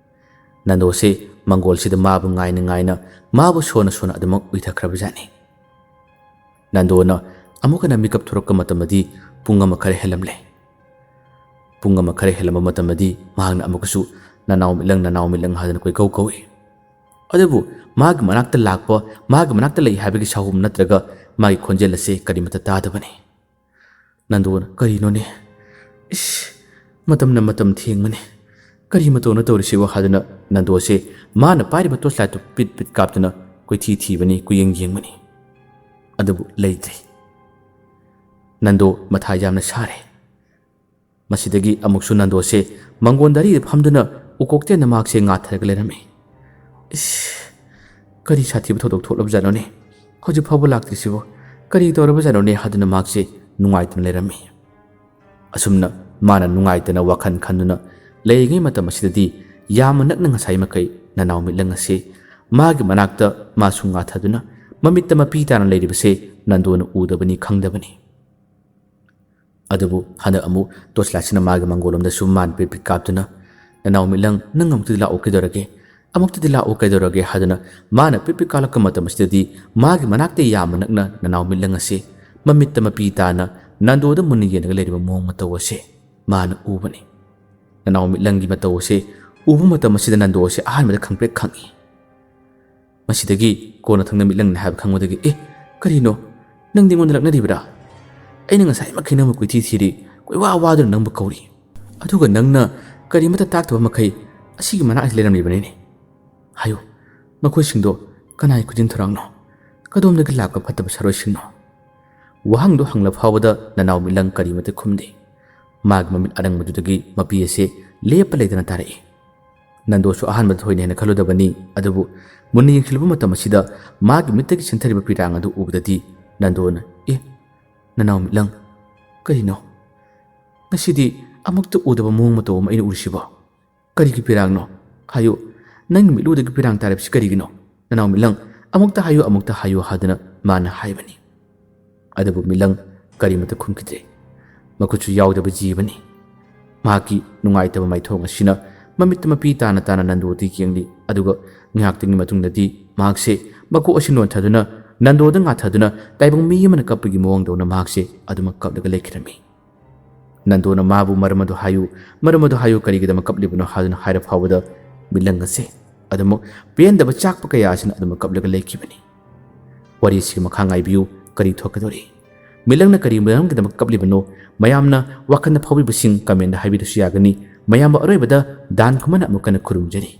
ꯅꯟꯗꯣꯁꯤ ꯃꯪꯒꯣꯜꯁꯤꯗ ꯃꯥꯕꯨ ꯉꯥꯏꯅ ꯉꯥꯏꯅ, ꯃꯥꯕꯨ ꯁꯣꯟꯅ ꯁꯣꯟꯅ ꯑꯗꯨꯃꯛ ꯎꯏꯊꯈ꯭ꯔꯕꯖꯥꯠꯅꯤ꯫ ꯅꯟꯗꯣꯅ ꯑꯃꯨꯛ ꯍꯟꯅ ꯃꯤꯀꯞ ꯊꯣꯔꯛꯄ ꯃꯇꯝꯗꯗꯤ ꯄꯨꯡ ꯑꯃ ꯈꯔ ꯍꯦꯜꯂꯝꯂꯦ꯫ ꯄꯨꯡ ꯑꯃ ꯈꯔ ꯍꯦꯜꯂꯝꯕ ꯃꯇꯝꯗꯗꯤ ꯃꯍꯥꯛꯅ ꯑꯃꯨꯛꯀꯁꯨ "ꯅꯅꯥꯎ ꯃꯤꯠꯂꯪ, ꯅꯅꯥꯎ ꯃꯤꯠꯂꯪ" ꯍꯥꯏꯗꯨꯅ ꯀꯣꯏꯀꯧ ꯀꯧꯏ꯫ ꯑꯗꯨꯕꯨ ꯃꯥꯒꯤ ꯃꯅꯥꯛꯇ ꯂꯥꯛꯄ, ꯃꯥꯒꯤ ꯃꯅꯥꯛꯇ ꯂꯩ ꯍꯥꯏꯕꯒꯤ ꯁꯥꯍꯨꯝ ꯅꯠꯇ꯭ꯔꯒ ꯃꯥꯒꯤ ꯈꯣꯟꯖꯦꯜ ꯑꯁꯦ ꯀꯔꯤꯃꯠꯇ ꯇꯥꯗꯕꯅꯤ꯫ ꯅꯟꯗꯣꯅ, "ꯀꯔꯤꯅꯣꯅꯦ? ꯏꯁ, ꯃꯇꯝꯅ ꯃꯇꯝ ꯊꯦꯡꯕꯅꯦ꯫ ꯀꯔꯤ ꯃꯇꯧꯅ ꯇꯧꯔꯤꯁꯤꯕꯣ?" ꯍꯥꯏꯗꯨꯅ ꯅꯟꯗꯣꯁꯦ ꯃꯥꯅ ꯄꯥꯏꯔꯤꯕ ꯇꯣꯔꯆ ꯂꯥꯏꯠꯇꯨ ꯄꯤꯠ ꯄꯤꯠ ꯀꯥꯞꯇꯨꯅ ꯀꯣꯏꯊꯤ ꯊꯤꯕꯅꯤ, ꯀꯨꯌꯦꯡ ꯌꯦꯡꯕꯅꯤ꯫ ꯑꯗꯨꯕꯨ ꯂꯩꯇ꯭ꯔꯦ꯫ ꯅꯟꯗꯣ ꯃꯊꯥ ꯌꯥꯝꯅ ꯁꯥꯔꯦ꯫ ꯃꯁꯤꯗꯒꯤ ꯑꯃꯨꯛꯁꯨ ꯅꯟꯗꯣꯁꯦ ꯃꯪꯒꯣꯟ ꯗꯥꯔꯤꯗ ꯐꯝꯗꯨꯅ ꯎꯀꯣꯛꯇꯦꯟꯗ ꯃꯍꯥꯛꯁꯦ ꯉꯥꯊꯔꯒ ꯂꯩꯔꯝꯃꯤ꯫ "ꯏꯁ, ꯀꯔꯤ ꯁꯥꯊꯤꯕ ꯊꯧꯗꯣꯛ ꯊꯣꯛꯂꯕꯖꯥꯠꯅꯣꯅꯦ? ꯍꯧꯖꯤꯛ ꯐꯥꯎꯕ ꯂꯥꯛꯇ꯭ꯔꯤꯁꯤꯕꯣ? ꯀꯔꯤ ꯇꯧꯔꯕꯖꯥꯠꯅꯣꯅꯦ?" ꯍꯥꯏꯗꯨꯅ ꯃꯍꯥꯛꯁꯦ ꯅꯨꯡꯉꯥꯏꯇꯅ ꯂꯩꯔꯝꯃꯤ꯫ ꯑꯁꯨꯝꯅ ꯃꯥꯅ ꯅꯨꯡꯉꯥꯏꯇꯅ ꯋꯥꯈꯜ ꯈꯟꯗꯨꯅ ꯂꯩꯔꯤꯉꯩ ꯃꯇꯝ ꯑꯁꯤꯗꯗꯤ ꯌꯥꯝꯅ ꯅꯛꯅ ꯉꯁꯥꯏ ꯃꯈꯩ ꯅꯅꯥꯎ ꯃꯤꯠꯂꯪ ꯑꯁꯤ ꯃꯥꯒꯤ ꯃꯅꯥꯛꯇ ꯃꯥꯁꯨ ꯉꯥꯊꯗꯨꯅ ꯃꯃꯤꯠꯇ ꯃꯄꯤ ꯇꯥꯅ ꯂꯩꯔꯤꯕꯁꯦ ꯅꯟꯗꯣꯅ ꯎꯗꯕꯅꯤ, ꯈꯪꯗꯕꯅꯤ꯫ ꯑꯗꯨꯕꯨ ꯍꯟꯗꯛ ꯑꯃꯨꯛ ꯇꯣꯔꯆ ꯂꯥꯏꯠꯁꯤꯅ ꯃꯥꯒꯤ ꯃꯪꯒꯣꯜꯂꯣꯝꯗꯁꯨ ꯃꯥꯅ ꯄꯤꯠ ꯄꯤꯠ ꯀꯥꯞꯇꯨꯅ, "ꯅꯅꯥꯎ ꯃꯤꯠꯂꯪ, ꯅꯪ ꯑꯃꯨꯛꯇꯗꯤ ꯂꯥꯛꯑꯣ ꯀꯩꯗꯧꯔꯒꯦ? ꯑꯃꯨꯛꯇꯗꯤ ꯂꯥꯛꯑꯣ ꯀꯩꯗꯧꯔꯒꯦ?" ꯍꯥꯏꯗꯨꯅ ꯃꯥꯅ ꯄꯤꯠ ꯄꯤꯠ ꯀꯥꯞꯂꯛꯄ ꯃꯇꯝ ꯑꯁꯤꯗꯗꯤ ꯃꯥꯒꯤ ꯃꯅꯥꯛꯇ ꯌꯥꯝꯅ ꯅꯛꯅ ꯅꯅꯥꯎ ꯃꯤꯠꯂꯪ ꯑꯁꯤ ꯃꯃꯤꯠꯇ ꯃꯄꯤ ꯇꯥꯅ ꯅꯟꯗꯣꯗ ꯃꯨꯟꯅ ꯌꯦꯡꯂꯒ ꯂꯩꯔꯤꯕ ꯃꯑꯣꯡ ꯃꯇꯧ ꯑꯁꯦ ꯃꯥꯅ ꯎꯕꯅꯤ꯫ ꯅꯅꯥꯎ ꯃꯤꯠꯂꯪꯒꯤ ꯃꯇꯧ ꯑꯁꯦ ꯎꯕ ꯃꯇꯝ ꯑꯁꯤꯗ ꯅꯟꯗꯣ ꯑꯁꯦ ꯑꯍꯥꯟꯕꯗ ꯈꯪꯄ꯭ꯔꯦꯛ ꯈꯪꯉꯤ꯫ ꯃꯁꯤꯗꯒꯤ ꯀꯣꯟꯅ ꯊꯪꯅ ꯃꯤꯠꯂꯪꯅ ꯍꯥꯏꯕ ꯈꯪꯕꯗꯒꯤ, "ꯑꯦ, ꯀꯔꯤꯅꯣ? ꯅꯪꯗꯤ ꯑꯩꯉꯣꯟꯗ ꯂꯛꯅꯔꯤꯕ꯭ꯔꯥ? ꯑꯩꯅ ꯉꯁꯥꯏꯃꯛꯀꯤ ꯅꯪꯕꯨ ꯀꯣꯏꯊꯤ ꯊꯤꯔꯤ, ꯀꯣꯏꯋꯥ ꯋꯥꯗꯨꯅ ꯅꯪꯕꯨ ꯀꯧꯔꯤ꯫ ꯑꯗꯨꯒ ꯅꯪꯅ ꯀꯔꯤꯃꯠꯇ ꯇꯥꯛꯇꯕ ꯃꯈꯩ ꯑꯁꯤꯒꯤ ꯃꯅꯥꯛ ꯑꯁꯤꯗ ꯂꯩꯔꯝꯂꯤꯕꯅꯤꯅꯦ꯫ ꯍꯥꯏꯌꯨ, ꯃꯈꯣꯏꯁꯤꯡꯗꯣ ꯀꯅꯥꯒꯤ ꯈꯨꯖꯤꯟ ꯊꯧꯔꯥꯡꯅꯣ? ꯀꯗꯣꯝꯗꯒꯤ ꯂꯥꯛꯄ ꯐꯠꯇꯕ ꯁꯥꯔꯣꯏꯁꯤꯡꯅꯣ?" ꯋꯥꯍꯪꯗꯨ ꯍꯪꯂ ꯐꯥꯎꯕꯗ ꯅꯅꯥꯎ ꯃꯤꯠꯂꯪ ꯀꯔꯤꯃꯠꯇ ꯈꯨꯝꯗꯦ꯫ ꯃꯥꯒꯤ ꯃꯃꯤꯠ ꯑꯔꯪꯕꯗꯨꯗꯒꯤ ꯃꯄꯤ ꯑꯁꯦ ꯂꯦꯞꯄ ꯂꯩꯇꯅ ꯇꯥꯔꯛꯏ꯫ ꯅꯟꯗꯣꯁꯨ ꯑꯍꯥꯟꯕꯗ ꯊꯣꯏꯅ ꯍꯦꯟꯅ ꯈꯜꯂꯨꯗꯕꯅꯤ꯫ ꯑꯗꯨꯕꯨ ꯃꯨꯟꯅ ꯌꯦꯡꯁꯤꯜꯂꯨꯕ ꯃꯇꯝ ꯑꯁꯤꯗ ꯃꯥꯒꯤ ꯃꯤꯠꯇꯒꯤ ꯆꯦꯟꯊꯔꯤꯕ ꯄꯤꯔꯥꯡ ꯑꯗꯨ ꯎꯕꯗꯗꯤ ꯅꯟꯗꯣꯅ, "ꯑꯦ, ꯅꯅꯥꯎ ꯃꯤꯠꯂꯪ, ꯀꯔꯤꯅꯣ? ꯉꯁꯤꯗꯤ ꯑꯃꯨꯛꯇ ꯎꯗꯕ ꯃꯑꯣꯡ ꯃꯇꯧ ꯑꯃ ꯑꯩꯅ ꯎꯔꯤꯁꯤꯕꯣ? ꯀꯔꯤꯒꯤ ꯄꯤꯔꯥꯡꯅꯣ? ꯍꯥꯏꯌꯨ, ꯅꯪꯒꯤ ꯃꯤꯠꯂꯨꯗꯒꯤ ꯄꯤꯔꯥꯡ ꯇꯥꯔꯤꯕꯁꯤ ꯀꯔꯤꯒꯤꯅꯣ? ꯅꯅꯥꯎ ꯃꯤꯠꯂꯪ, ꯑꯃꯨꯛꯇ ꯍꯥꯏꯌꯨ, ꯑꯃꯨꯛꯇ ꯍꯥꯏꯌꯨ" ꯍꯥꯏꯗꯨꯅ ꯃꯥꯅ ꯍꯥꯏꯕꯅꯤ꯫ ꯑꯗꯨꯕꯨ ꯃꯤꯠꯂꯪ ꯀꯔꯤꯃꯠꯇ ꯈꯨꯝꯈꯤꯗ꯭ꯔꯦ꯫ ꯃꯈꯨꯠꯁꯨ ꯌꯥꯎꯗꯕ ꯖꯤꯕꯅꯤ꯫ ꯃꯍꯥꯛꯀꯤ ꯅꯨꯡꯉꯥꯏꯇꯕ ꯃꯥꯏꯊꯣꯡ ꯑꯁꯤꯅ ꯃꯃꯤꯠꯇ ꯃꯄꯤ ꯇꯥꯅ ꯇꯥꯅ ꯅꯟꯗꯣꯗ ꯌꯦꯡꯂꯤ꯫ ꯑꯗꯨꯒ ꯉꯥꯏꯍꯥꯛꯇꯪꯒꯤ ꯃꯇꯨꯡꯗꯗꯤ ꯃꯍꯥꯛꯁꯦ ꯃꯀꯣꯛ ꯑꯁꯤ ꯅꯣꯟꯊꯗꯨꯅ, ꯅꯟꯗꯣꯗ ꯉꯥꯊꯗꯨꯅ, ꯇꯥꯏꯕꯪ ꯃꯤ ꯑꯃꯅ ꯀꯞꯄꯒꯤ ꯃꯑꯣꯡꯗꯧꯅ ꯃꯍꯥꯛꯁꯦ ꯑꯗꯨꯃꯛ ꯀꯞꯂꯒ ꯂꯩꯈꯤꯔꯝꯃꯤ꯫ ꯅꯟꯗꯣꯅ ꯃꯥꯕꯨ "ꯃꯔꯝ ꯑꯗꯨ ꯍꯥꯏꯌꯨ, ꯃꯔꯝ ꯑꯗꯨ ꯍꯥꯏꯌꯨ, ꯀꯔꯤꯒꯤꯗꯃꯛ ꯀꯞꯂꯤꯕꯅꯣ?" ꯍꯥꯏꯗꯨꯅ ꯍꯥꯏꯔ ꯐꯥꯎꯕꯗ ꯃꯤꯠꯂꯪ ꯑꯁꯦ ꯑꯗꯨꯃꯛ ꯄꯦꯟꯗꯕ ꯆꯥꯛꯄ ꯀꯌꯥ ꯑꯁꯤꯅ ꯑꯗꯨꯃꯛ ꯀꯞꯂꯒ ꯂꯩꯈꯤꯕꯅꯤ꯫ ꯋꯥꯔꯤꯁꯤꯒꯤ ꯃꯈꯥ ꯉꯥꯏꯕꯤꯌꯨ, ꯀꯔꯤ ꯊꯣꯛꯀꯗꯧꯔꯤ? ꯃꯤꯠꯂꯪꯅ ꯀꯔꯤ ꯃꯔꯝꯒꯤꯗꯃꯛ ꯀꯞꯂꯤꯕꯅꯣ? ꯃꯌꯥꯝꯅ ꯋꯥꯈꯜꯗ ꯐꯥꯎꯕꯤꯕꯁꯤꯡ comment ꯍꯥꯏꯕꯤꯔꯁꯨ ꯌꯥꯒꯅꯤ꯫ ꯃꯌꯥꯝꯕ ꯑꯔꯣꯏꯕꯗ ꯗꯥꯟ ꯈꯨꯃꯟ ꯑꯃꯨꯛ ꯀꯟꯅ ꯈꯨꯔꯨꯝꯖꯔꯤ꯫